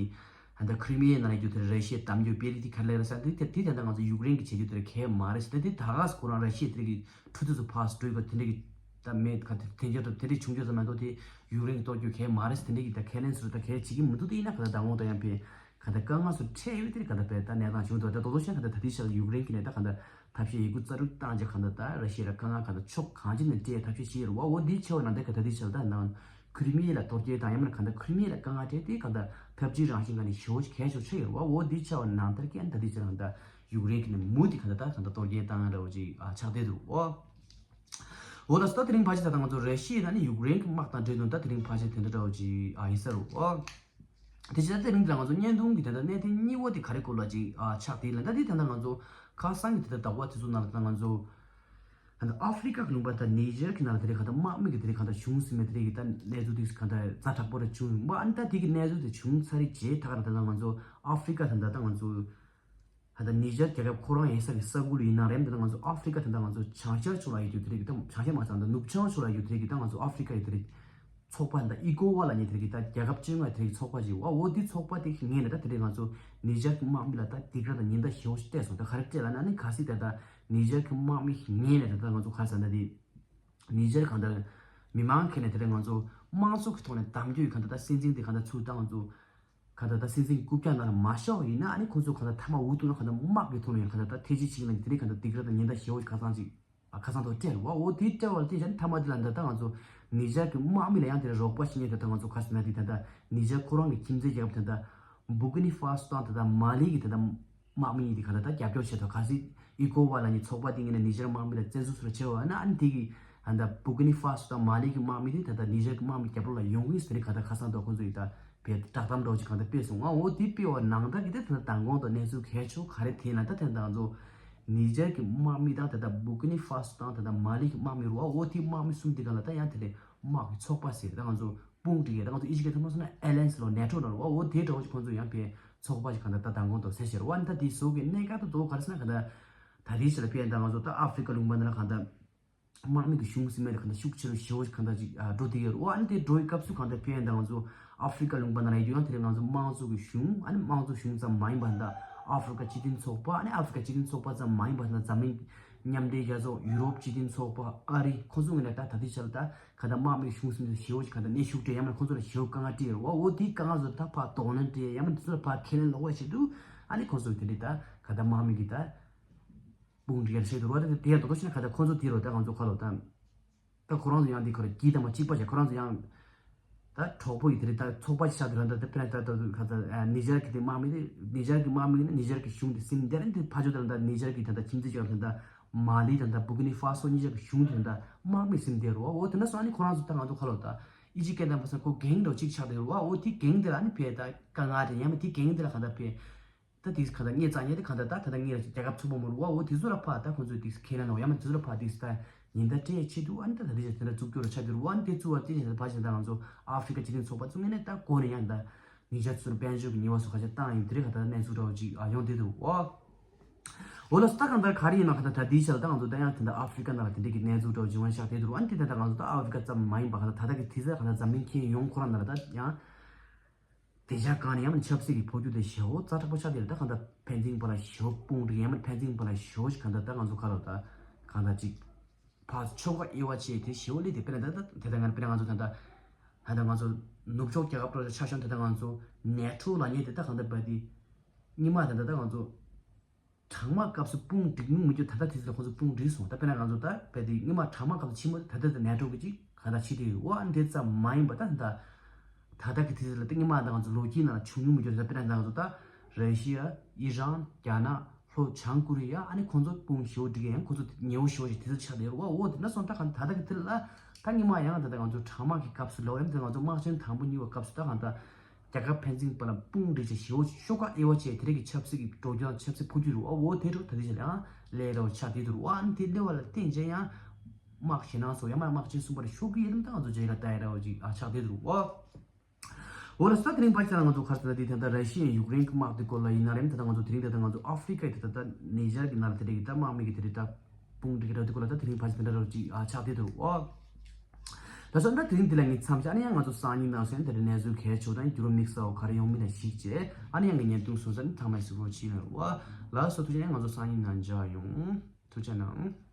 ད་ཁྲི་མི་ཡའི་ནང་ལ་རྒྱུ་དེར་ར་ཤི་ཡས་གཏམ་རྒྱུད་སྤེལ་རིགས་དེ་ག་རེ་ལབ་ས་དེ་དེ་དེ་ད་ང་ཚོ་ཡུཀ་རེན་གྱིས་བྱེད་རྒྱུ་དེར་གལ་མ་རེད་ཟེར། ད་དེ་ད་ག་སེ་ཁོ་རང་ར་ཤི་ཡ་དེ་གི་འཕྲུལ་དུ་ཚོ་ཕར་སྤྲོད་པ་དེ་འདྲ་གི་ད་མེད་ག་དེ་དེ་འབྱོར་དེ་འདྲ་བྱུང་རྒྱུ་ཙམ་མ་གཏོགས་དེ་ཡུཀ་རེན་གྱིས་གཏོར་རྒྱུ་གལ་མ་རེད་ཟེར་དེ་འདྲ་གི་ད་ཁས་ལེན་ཟེར་ད་གལ་བྱེད་ཀྱི་མི་འདུག་དེ་ཡིན་ན་ག་ད་ད་འོང་ད་ཡང་པས་ག་ད་དཀའ་ངལ་སུ་འཕྲད་ཡོད་དེ་ག་ད་པས་ད་གནས་སྟངས་བྱུང་འདུག་ད་དོ་དོ་ཤན་ག་ད་ད་དེ་ཆ་ལ་ཡུཀ་རེན་གྱིས་ནས་ད་ག་ད་ཐབས་ཤེས་ཡི་གུ་རྩ་རུག་བཏང་རྗེས་ག་ད་ད་ར་ཤི་ཡ་ལ་དཀའ་ངལ་ག་ད་ཕྱོགས་གང་ཅི་ནས་སྤྲད་ཐབས་ཤེས་བྱེད་ཡོད་རེད་བ། འོ་འདི་ཆེ་བ་ན་ད་ག་ད་དེ་ཆ་ལ་ད་ནང་ཁྲི་མི་ཡ་ལ་གཏོར་སྐྱོན་དང་ཡང་མིན་གང་ལྟར་ཁྲི་མི་ཡ་ལ་དཀའ་ངལ་འཕྲད་དེ་གང་ལྟར་འཐབ་ཇུས་རང་བཞིན་ག་ནས་ཞེ་པོ་ཞིག་གལ་ཆེ་ཆགས་ཡོད་རེད་བ། འོ་འདི་ཆ་བ་ནང་ལྟར་གྱི་ཨ་ནི་ད་འདི་ཆ་ལ་གང་ལྟར་ཡུཀ་རེན་གྱི་ནས་མུ་དེ་གང་ལྟར་ད་གང་ལྟར་གཏོར་སྐྱོན་བཏང་ཡ་འདྲ་བོ་ཅིག་ཨ་ཆགས་བསྡད་འདུག་འོ། འོ་ལགས་སོ། ད་དེ་རིང་ཕལ་ཆེར་ད་ལྟ་ང་ཚོ་ར་ཤི་ཡ་ནས་ཡུཀ་རེན་གྱི་དམག་དང་འབྲེལ་དོན་ད་དེ་རིང་ཕལ་ཆེར་དེ་འདྲ་འདྲ་བོ་ཅིག་ཨ་ཡིན་ས་རེད་བ། དེ་བྱས་ད་དེ་རིང་འདི་ལ་ང་ཚོ་བརྙན་ཐུང་གི་དེ་འདྲ་གནད་དོན་གཉིས་པོ་དེ་ག་རེ་སྐོར་ལ་ཅིག་ཨ་ཆགས་དེ་ལ་ད་འདི་ད་ལྟ་ང་ཚོ་ཁ་སང་གི་དེ་འདྲ་ཟླ་བ་དེ་ཚོ་ནང་ལ་ད་ང་ཚོ་ད་ལྟ་ཨ་ཧྥི་རི་ཀ་གི་ལུང་པ་ད་ནི་ཇར་གྱི་ནང་ལ་དེ་རིང་ག་ད་དམག་མི་གི་དེ་རིང་ག་ད་བྱུང་ཟིན་མེད་དེ་རིང་གི་ད་གནས་ཚུལ་དེ་ག་ད་ཛ་དྲག་པོ་རེ་བྱུང་ཡོང་བ། ཨ་ནི་ད་དེ་གི་གནས་ཚུལ་དེ་བྱུང་ཚར་རེད་རྗེས་ད་ག་ད་ད་ང་ཚོ་ཨ་ཧྥི་རི་ཀ་ད་ད་ད་ང་ཚོ་ད་ལྟ་ནི་ཇར་རྒྱལ་ཁབ་ཁོ་རང་ཡིན་ས་གི་ས་ཁུལ་ཡིན་ན་རེད། ད་ལྟ་ང་ཚོ་ཨ་ཧྥི་རི་ཀ་ད་ལྟ་ང་ཚོ་བྱང་ཤར་ཕྱོགས་ལ་ཡོད་རྒྱུ་དེ་རིགས་དང་བྱང་ཤར་མ་ཚང་ད་ནུབ་བྱང་ཕྱོགས་ལ་ཡོད་རྒྱུ་དེ་རིགས་ད་ང་ཚོ་ཨ་ཧྥི་རི་ཀ་ཡི་དེ་རིགས་ཚོགས་པ་ད་ཨི་ཀོ་ཝ་ལ་ཉེ་དེ་རིགས་ད་རྒྱལ་ཁབ་བཅོ་ལྔ་དེ་རིགས་ཚོགས་པ་ཞིག་ཡོད། འོ་དེ་ཚོགས་པ་དེ་ངོས་ནས་ད་དེ་རིགས་ང་ཚོ་ནི་ཇར་གྱི་དམག་མི་ལ་ད་སྡིགས་ར་དང་ཉེན་བརྡ་ཞེ་པོ་ཞིག་སྤྲད་སོང་། ད་ག་རེ་སྤྲད་ལབ་ན་ནི་གལ་སྲིད་ད་ལྟ་ནི་ཇར་གྱི་དམག་མི་ངོས་ནས་ད་ལྟ་ང་ཚོ་ག་རེ་ཟེར་ན་དེ་ནི་ཇར་གང་ལྟར་མི་མང་ཁེ་ནས་དེ་རིང་ང་ཚོ་དམངས་གཙོ་གི་ཐོག་ནས་གདམ་རྒྱུ་ཡི་གང་ལྟར་ད་སྲིད་འཛིན་དེ་གང་ལྟར་ཚུར་ད་ང་ཚོ་གང་ལྟར་ད་སྲིད་འཛིན་རྐུབ་བཀྱག་ནང་ལ་མ་ཤོག་ཡིན་ན་ཨ་ནི་ཁོ་ཚོ་གང་ལྟར་མཐའ་མ་འུ་ཐུག་ན་གང་ལྟར་དམག་གི་ཐོག་ནས་ཡང་གང་ལྟར་ད་ཐེ་ཇི་ཆིང་ལ་དེ་རིང་གང་ལྟར་སྡིགས་ར་དང་ཉེན་བརྡ་ཞེ་པོ་ཁ་སང་ཅིག་ཨ་ཁ་སང་ཐོག་སྤྲད་རེད་བ། འོ་དེ་སྤྲད་བ་ལ་བལྟས་ཀྱང་མཐའ་མ་དེ་ལ་ད་ལྟ་ང་ཚོ་ནི་ཇར་གྱི་དམག་མི་ལ་ཡང་དེ་ལ་རོགས་པ་བྱེད་མཁན་དེ་ད་ང་ཚོ་ག་རེ་ཟེར་ན་དེ་ད་ལྟ་ནི་ཇར་ཁོ་རང་གི་ཁྱིམ་མཚེས་རྒྱལ་ཁབ་དེ་ད་སྦུ་ཀི་ནི་ཧྥ་སོ་དང་དེ་ད་མ་ལི་གི་དེ་ད་དམག་མི་གཉིས་དེ་ག་ད་ད་རྒྱབ་སྐྱོར་བྱེད་ཐོག་གལ་སྲིད་ཨི་ཀོ་ཝ་ལ་ནི་ཚོགས་པ་དེ་ངོས་ནས་ནི་ཇར་དམག་མི་ལ་བཙན་འཛུལ་སོགས་བྱས་པ་ན་ཨ་ནི་དེ་གི་ད་ལྟ་སྦུ་ཀི་ནི་ཧྥ་སོ་དང་མ་ལི་གི་དམག་མི་དེ་ད་ལྟ་ནི་ཇར་གི་དམག་མི་རྒྱབ་ལོགས་ལ་ཡོང་གི་ཡིན་ཟེར་ནས་ག་ད་ཁ་སང་ཐོག་ཁོ་ཚོ་ཡི་ད་བའི་བསྒྲགས་གཏམ་འདྲ་བོ་ཅིག་གང་ལྟར་སྤེལ་སོང་། ཨ་འོ་དེ་སྤེལ་བ་ནང་ལྟར་གྱི་དེ་ད་ལྟ་མདང་དགོང་དང་གནས་ཚུལ་གལ་ཆེ་བོ་ག་རེ་དེ་ཡིན་ན་ད་དེ་ད་ང་ཚོ་ནི་ཇར་གྱི་དམག་མི་དང་དེ་ད་སྦུ་ཀི་ནི་ཧྥ་སོ་དང་དེ་ད་མ་ལི་གི་དམག་མི་རུ་བ། འོ་དེ་དམག་མི་གསུམ་དེ་གང་ལ་ད་ཡང་དེ་ལས་དམག་གི་ཚོགས་པ་ཟེར་ད་ང་ཚོ་དཔུང་སྒྲིག་ཡས་ད་ང་ཚོ་ཨི་ཇི་སྐད་ཐོག་མ་སོང་ན་ཨེ་ལན་སི་ལོ་ནེ་ཊོ་ལ་རུ་བ། འོ་དེ་འདྲ་བོ་ཅིག་ཁོང་ཚོ་ཡང་བའི་ཚོགས་པ་ཅིག་གང་ལྟར་ད་མདང་དགོང་དང་ཟེར་ཤེར་བ་ནི་ད་དེ་བཟོ་གི་གནད་འགག་ད་དོ་ག་རེ་ཟེར་ན་གང་ལྟར་ད་དེ་ཕྱི་ལ་བའི་ད་ང་ཚོ་ད་ཨ་ཧྥི་རི་ཀ་ལུང་པ་འདི་ལ་གང་ལྟར། དམག་མི་གི་གཞུང་ཟིན་མེད་གང་ལྟར་ཤུགས་ཆེ་རུ་ཞེ་པོ་གང་ལྟར་ཅིག་ཨ་འགྲོ་བསྡད་ཡོད་རེད། ཨ་ནི་དེ་འགྲོ་བའི་སྐབས་སུ་གང་ལྟར་བལ་ཡོད་ང་ཚོ་ཨ་ཧྥི་རི་ཀ་ལུང་པ་ནང་ལ་ཡོད་ཡང་དེ་རིང་ང་ཚོ་དམངས་གཙོ་གི་གཞུང་ཨ་ནི་དམངས་གཙོ་གཞུང་ཙམ་མ་ཡིན་པ་ད་ཨ་ཧྥི་རི་ཀ་སྤྱི་མཐུན་ཚོགས་པ་ཨ་ནི་ཨ་ཧྥི་རི་ཀ་སྤྱི་མཐུན་ཚོགས་པ་ཙམ་མ་ཡིན་པ་ད་འཛམ་གླིང་མཉམ་འབྲེལ་རྒྱལ་ཚོགས་ཡུ་རོབ་སྤྱི་མཐུན་ཚོགས་པ་ཨ་རི་ཁོང་ཚོ་ངོས་ནས་ད་ད་ལྟའི་ཆར་ད་གང་ལྟར་དམག་མི་གི་གཞུང་ཟིན་མེད་ཞེ་པོ་གང་ལྟར་གནོན་ཤུགས་སྤྲད་ཡང་མིན་ཁོང་ཚོ་ལ་ཞེ་པོ་དཀའ་ངལ་སྤྲད་ཡོད་རེད་བ། འོ་དེའི་དཀའ་ངལ་ཚོ་ད་ཕར་གདོང་ལེན་སྤྲད་ཡང་མིན་དེ་ཚོ་ལ་ཕར་ཁས་ལེན་ལོག་པ་བྱེད་དུས་ཨ་ནི་ཁོང་ཚོ་གི་དེ་འདྲའི་ད་གང་ལྟར་དམག་མི་གི་ད། དཔུང་སྒྲིག་ཡར་བྱས་འདུག་རོ། དེ་དེ་ཡར་དོ་དོ་ཤེས་ན་ག་ད་ཁོང་ཚོ་དེ་རོ་ད་ང་ཚོ་ཁ་ལོ་ད། ད་ཁོ་རང་ཚོ་ཡང་དེ་ཁོ་ར་གྱིས་དང་མ་གཅིག་པ་བྱས་ཁོ་རང་ཚོ་ཡང་། ད་གྲོགས་པོ་ཡི་དེ་རེད་ད་ཚོགས་པ་ཆགས་དེ་རོ་ད་དེ་ཕན་ད་ད་ག་ད་ནི་ཇར་གི་དེ་དམག་མི་དེ་ནི་ཇར་གི་དམག་མི་ནི་ནི་ཇར་གི་གཞུང་དེ་སིམ་དེ་རེད་དེ་ཕ་ཇོ་ད་ད་ནི་ཇར་གི་ད་ད་ཁྱིམ་མཚེས་ཅིག་ད་ད་མ་ལི་ད་ད་བུ་ཀི་ནི་ཧྥ་སོ་གཉིས་ཆ་གི་གཞུང་དེ་ད་དམག་མི་སིམ་དེ་རོ། འོ་དེ་འདྲ་སོང་ཨ་ནི་ཁོ་རང་ཚོ་ད་ང་ཚོ་ཁ་ལོ་ད་ཨི་ཇི་སྐད་དང་པ་སང་ཁོ་གེང་འདྲ་གཅིག་ཆགས་དེ་རོ། འོ་དེ་གེང་དེ་ལ་ཨ་ནི་ཕེ་ད་དཀའ་ངལ་དེ་ཡང་མི་དེ་གེང་དེ་ལ་ག་ད་ཕེ། ད་དེ་ག་ད་ངས་རྩ་ཉེ་དེ་ག་ད་ད་ད་ད་ངས་རྒྱལ་ཁབ་ཚུགས་པ་མ་རུ་བ། འོ་དེ་ཚོ་ལ་ཕ་ད་ཁོང་ཚོས་དེ་ཁས་ལེན་ལོ་ཡང་མ་དེ་ཚོ་ལ་ཕ་དེ་ད་ཉེན་བརྡ་སྤྲད་ཆེད་དུ་ཨ་ནི་ད་ད་དེ་ཞིག་དེ་འདྲ་བཙུགས་སྐྱོར་ལ་ཆགས་དེ་རུ་བ། ཨ་ནི་དེ་བཙུགས་བ་དེ་ཞིག་ད་ཕ་ཞིག་ད་ང་ཚོ་ཨ་ཧྥི་རི་ཀ་སྤྱི་མཐུན་ཚོགས་པ་ཚོ་ངས་ནས་ད་གོ་ནས་ཡང་ད་ཉིན་ཞག་ཚུར་དཔལ་འབྱོར་གྱི་ཉེས་པ་སོགས་ཁ་ཆ་བཏང་ཡིན་དེ་རེད་ག་ད་གནས་ཚུལ་འདྲ་བོ་ཅིག་ཨ་ཡོང་དེ་འདུག་འོ། འོ་ལ་སོ་ད་གང་ལྟར་ག་རེ་ཡིན་ན་ག་ད་ད་དེ་ཞིག་ད་ང་ཚོ་ད་ཡང་དེ་འདྲ་ཨ་ཧྥི་རི་ཀ་ནང་ལ་དེ་འདྲ་གི་གནས་ཚུལ་འདྲ་བོ་ཅིག་ཡོང་ཤག་དེ་འདུག་ཨ་ནི་དེ་ད་ད་ང་ཚོ་ད་ཨ་ཧྥི་རི་ཀ་ཙམ་མ་ཡིན་པ་ག་ད་ད་ད་གི་དེ་ཚོ་ག་ད་འཛམ་གླིང་ཁྱོན་ཡོངས་ཁོ་རང་ནང་ལ་ད་ཡང་། དེ་ཆ་གང་ནས་ཡང་ཆབ་སྲིད་ཀྱི་འཕོ་འགྱུར་དེ་ཞེ་པོ་ཛ་དྲག་པོ་ཆགས་དེ་རེད། ད་གང་ལྟར་ཕན་ཚུན་བར་ལ་ཞེ་པོ་དཔུང་སྒྲིག་ཡང་མིན་ཕན་ཚུན་བར་ལ་ཞེ་པོ་ཞིག་གང་ལྟར་ད་ང་ཚོ་ཁ་ལོ་ད་གང་ལྟར་ཅིག་ཕར་ཕྱོགས་ཁ་དབྱེ་བ་ཕྱེ་དེ་ཞེ་པོ་སླེབས་དེ་དཔེར་ན་ད་ད་དེ་ད་ང་དཔེར་ན་ང་ཚོ་ད་ད་ད་ད་ང་ཚོ་ནུབ་ཕྱོགས་རྒྱལ་ཁབ་ཏོག་ཙམ་ཆ་བཞག་ན་ད་ད་ང་ཚོ་ནེ་ཊོ་ལབ་མཁན་དེ་ད་གང་ལྟར་བ་དེ་སྔོན་མ་ད་ད་ད་ང་ཚོ། གྲང་དམག་སྐབས་སུ་དཔུང་སྒྲིག་མྱོང་མི་འདུག་ད་ལྟ་དེ་ཚོ་ལ་ཁོང་ཚོ་དཔུང་སྒྲིག་སོང་། ད་དཔེར་ན་ང་ཚོ་ད་དཔེ་དེ་སྔོན་མ་གྲང་དམག་སྐབས་སུ་ཕྱིན་མ་ད་ད་ད་ནེ་ཊོ་གི་ཅིག་ག་ད་ཕྱི་དེ་ཡོད་འོ་ཨ་འདི་ཙམ་མ་ཡིན་པ་ད་ད་ད་ལྟ་གི་དེ་ཚོ་ལ་ད་སྔོན་མ་ད་ང་ཚོ་ལོ་རྒྱུས་ནང་ལ་བྱུང་མྱོང་མི་འདུག་ད་དཔེར་ན་ང་ཚོ་ད་ར་ཤི་ཡ་ཨི་རན་རྒྱ་ནག་ལྷོ་བྱང་ཀོ་རི་ཡ་ཨ་ནི་ཁོང་ཚོ་དཔུང་ཞེ་པོ་སྒྲིག་ཡང་ཁོང་ཚོ་ཉེ་བོ་ཞེ་པོ་ཞིག་དེ་ཚོ་ཆགས་བསྡད་ཡོད་འོ་འོ་དེ་འདྲ་སོང་ད་ག་ད་ལྟ་གི་དེ་ལ་ད་སྔོན་མ་ཡང་ད་ད་ང་ཚོ་གྲང་དམག་གི་སྐབས་སུ་ལ་འོ་ཡང་ད་ང་ཚོ་དམག་ཆེན་དང་པོ་གཉིས་པ་སྐབས་སུ་ད་གང་ད། རྒྱལ་ཁབ་ཕན་ཚུན་བར་ལ་དཔུང་སྒྲིག་བྱས་ཞེ་པོ་ཤོག་ཁག་དབྱེ་བ་བྱས་དེ་རིགས་ཀྱི་ཆབ་སྲིད་ཀྱི་འགྲོ་སྟངས་ཆབ་སྲིད་འཕོ་འགྱུར་རུ་ཨ་འོ་དེ་འགྲོ་ད་དེ་བྱས་ལ་ཡང་ལས་རོགས་ཆགས་དེ་དུ་རུ་ཨ་ནི་དེ་ལས་བ་ལ་བརྟེན་བྱས་ཡང་དམག་ཞེ་ནང་སོགས་ཡང་མ་དམག་ཆེན་གསུམ་པར་ཤོག་གི་ཡིན་ད་ང་ཚོ་རྗེས་ལ་ལྟ་ཡ་ར་བ་ཅིག་ཨ་ཆགས་དེ་དུ་རུ་ཨ། འོ་ལ་ས་དེ་རིང་པ་ཅི་ང་ཚོ་ཁར་ས་དེ་ད་ལྟ་ར་ཤི་ཡའི་ཡུཀ་རེན་གྱི་དམག་དེ་སྐོར་ལ་ཡིན་ན་རེམ་ད་ལྟ་ང་ཚོ་དེ་རིང་ད་ལྟ་ང་ཚོ་ཨ་ཧྥི་རི་ཀ་ཡི་ད་ལྟ་ནེ་ཇར་གྱི་ནང་ལ་དེ་རིགས་ད་དམག་མི་གི་དེ་རིགས་ད། དཔུང་སྒྲིག་ར་དེ་སྐོར་ལ་ད་དེ་རིང་ཕལ་ཆེར་དེ་འདྲ་རོ་ཅིག་ཨ་ཆགས་བསྡད་འདུག་ཨོ། ད་སོ་ད་དེ་རིང་འདི་ལ་ངས་མཚམས་བཞག་ནས་ཡང་ང་ཚོ་སང་ཉིན་ནང་སོན་དེ་འདྲ་གནས་ཚུལ་གལ་ཆེ་བ་དང་འགྱུར་བ་དམིགས་བསལ་བ་ག་རེ་ཡོང་མིན་ལ་གཞིགས་བྱས་ཨ་ནི་ཡང་ངས་བརྙན་ཐུང་བཟོ་ས་ནི་ཐང་མའི་གཟིགས་རོགས་བྱེད་ལ་ཨོ། ལགས་སོ་ཐུགས་རྗེ་ཆེ། ང་ཚོ་སང་ཉིན་ནང་མཇལ་ཡོང་། ཐུགས་རྗེ་གནང་།